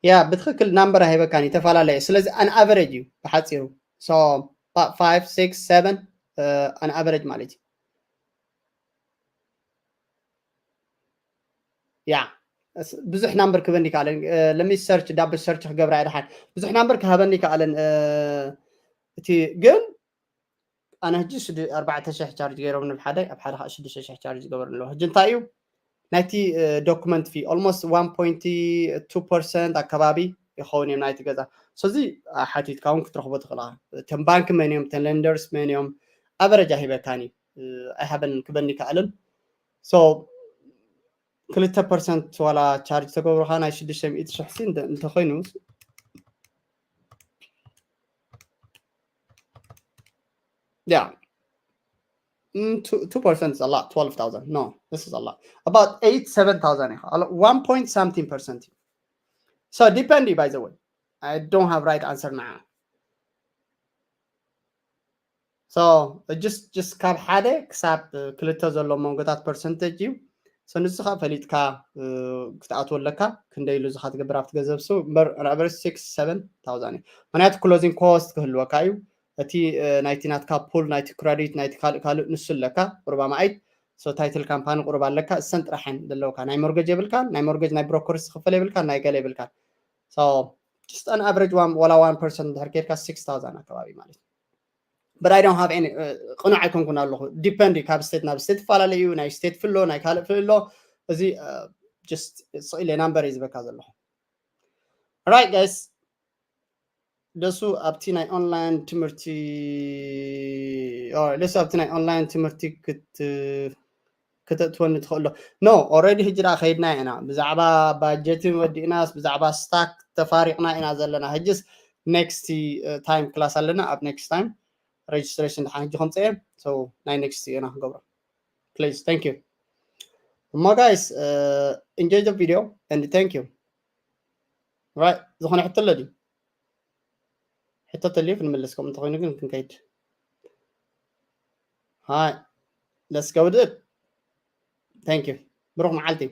ያ፣ ብትኽክል ናምበር ኣይህበካን እዩ፣ ተፈላለየ። ስለዚ ኣን ኣቨሬጅ እዩ ብሓፂሩ። So፣ ፋይቭ፣ ሲክስ፣ ሰቨን፣ ኣን ኣቨሬጅ ማለት እዩ። ያ፣ እስ-፣ ብዙሕ ናምበር ክህበኒ ይከኣለን። ለሚ ሰርች፣ ዳብል ሰርች ክገብራ እየ ደሓን። ብዙሕ ናምበር ክሃበኒ ይከኣለን። እ፣ እቲ ግን ኣነ ሕጂ ሽዱ-፣ ኣርባዕተ ሽሕ ቻርጅ ገይሮም፣ ንብ ሓደ ኣብ ሓደ ከዓ ሽዱሽተ ሽሕ ቻርጅ ዝገበሩ ኣለዉ። ሕጂ እንታይ እዩ ናይቲ፣ እ፣ ዶክመንት ፊ? ኦልሞስት ዋን ፖይንት ቱ ፐርሰንት ኣካባቢ ይኸውን እዮም ናይቲ ገዛ። ስለዚ፣ አ፣ ሓቲትካ እውን ክትረኽቦ ትኽእል ኢኻ። እተን ባንክ መን እዮም፣ እተን ሌንደርስ መን እዮም፣ ኣቨረጅ ኣይህበካን እዩ። እ፣ ኣይሃበን ክበኒ ይከኣልን። ሶ፣ ክልተ ፐርሰንት ዋላ ቻርጅ ተገብሩኻ ናይ ሽዱሽተ ሚእቲ ሽሕ ሲ እንተ-፣ እንተኾይኑ፣ yeah. Mm, two, two percent is a lot, twelve thousand. No, this is a lot. About eight, seven thousand. A lo-, one point something percent. So depend, by the way. I don't have right answer now. So just, just ካብ ሓደ ክሳብ ክልተ ዘሎ መንጎታት ፐርሰንቴጅ እዩ። So ንዚ ከዓ ፈሊጥካ ክትኣትወ ኣለካ። ክንደይ ኢሉ ዝካ ትገብር ኣብቲ ገንዘብ ሱ እምበር on average six seven thousand እዩ። ምክንያቱ closing cost ክህልወካ እዩ። እቲ ናይቲ ናትካ pool ናይቲ credit ናይቲ ካልእ ካልእ ንሱ ኣለካ። ቁርባ ማዓይት so title company ቁርባ ኣለካ። እሰን ጥራሕን ዘለውካ ናይ mortgage የብልካን። ናይ mortgage ናይ broker ዝክፈል የብልካን። ናይ ገለ የብልካን። So just on average one ወላ one percent ድሕር ከድካ six thousand ኣከባቢ ማለት እዩ። But I don't have any ቅኑዕ ኣይኮንኩን ኣለኹ። Depend ካብ state ናብ state ይፈላለ እዩ። ናይ state ፍሎ ናይ ካልእ ፍሎ። እዚ just ስቕ ኢለ number እዩ ዝበካ ዘለኹ። Right guys፣ ደሱ ኣብቲ ናይ online ትምህርቲ ደሱ ኣብቲ ናይ online ትምህርቲ ክት ክተእትወኒ ትኽእሎ? No, already ሕጂ ደኣ ከይድና ኢና። ብዛዕባ ባጀትን ወዲእናስ ብዛዕባ stock ተፋሪቕና ኢና ዘለና። ሕጅስ next time class ኣለና። ኣብ next time registration ድሓን ሕጂ ከምፅአ so ናይ next ኢና ክንገብሮ። Please, thank you። እሞ guys, enjoy the video and thank you። Right, ዝኾነ ሕቶ ኣሎ ድዩ? ሕቶ ተልዩ ክንምልስ፣ ከምኡ እንተኮይኑ ግን ክንከይድ። Hi, let's go with it. Thank you። ብሩኽ መዓልቲ።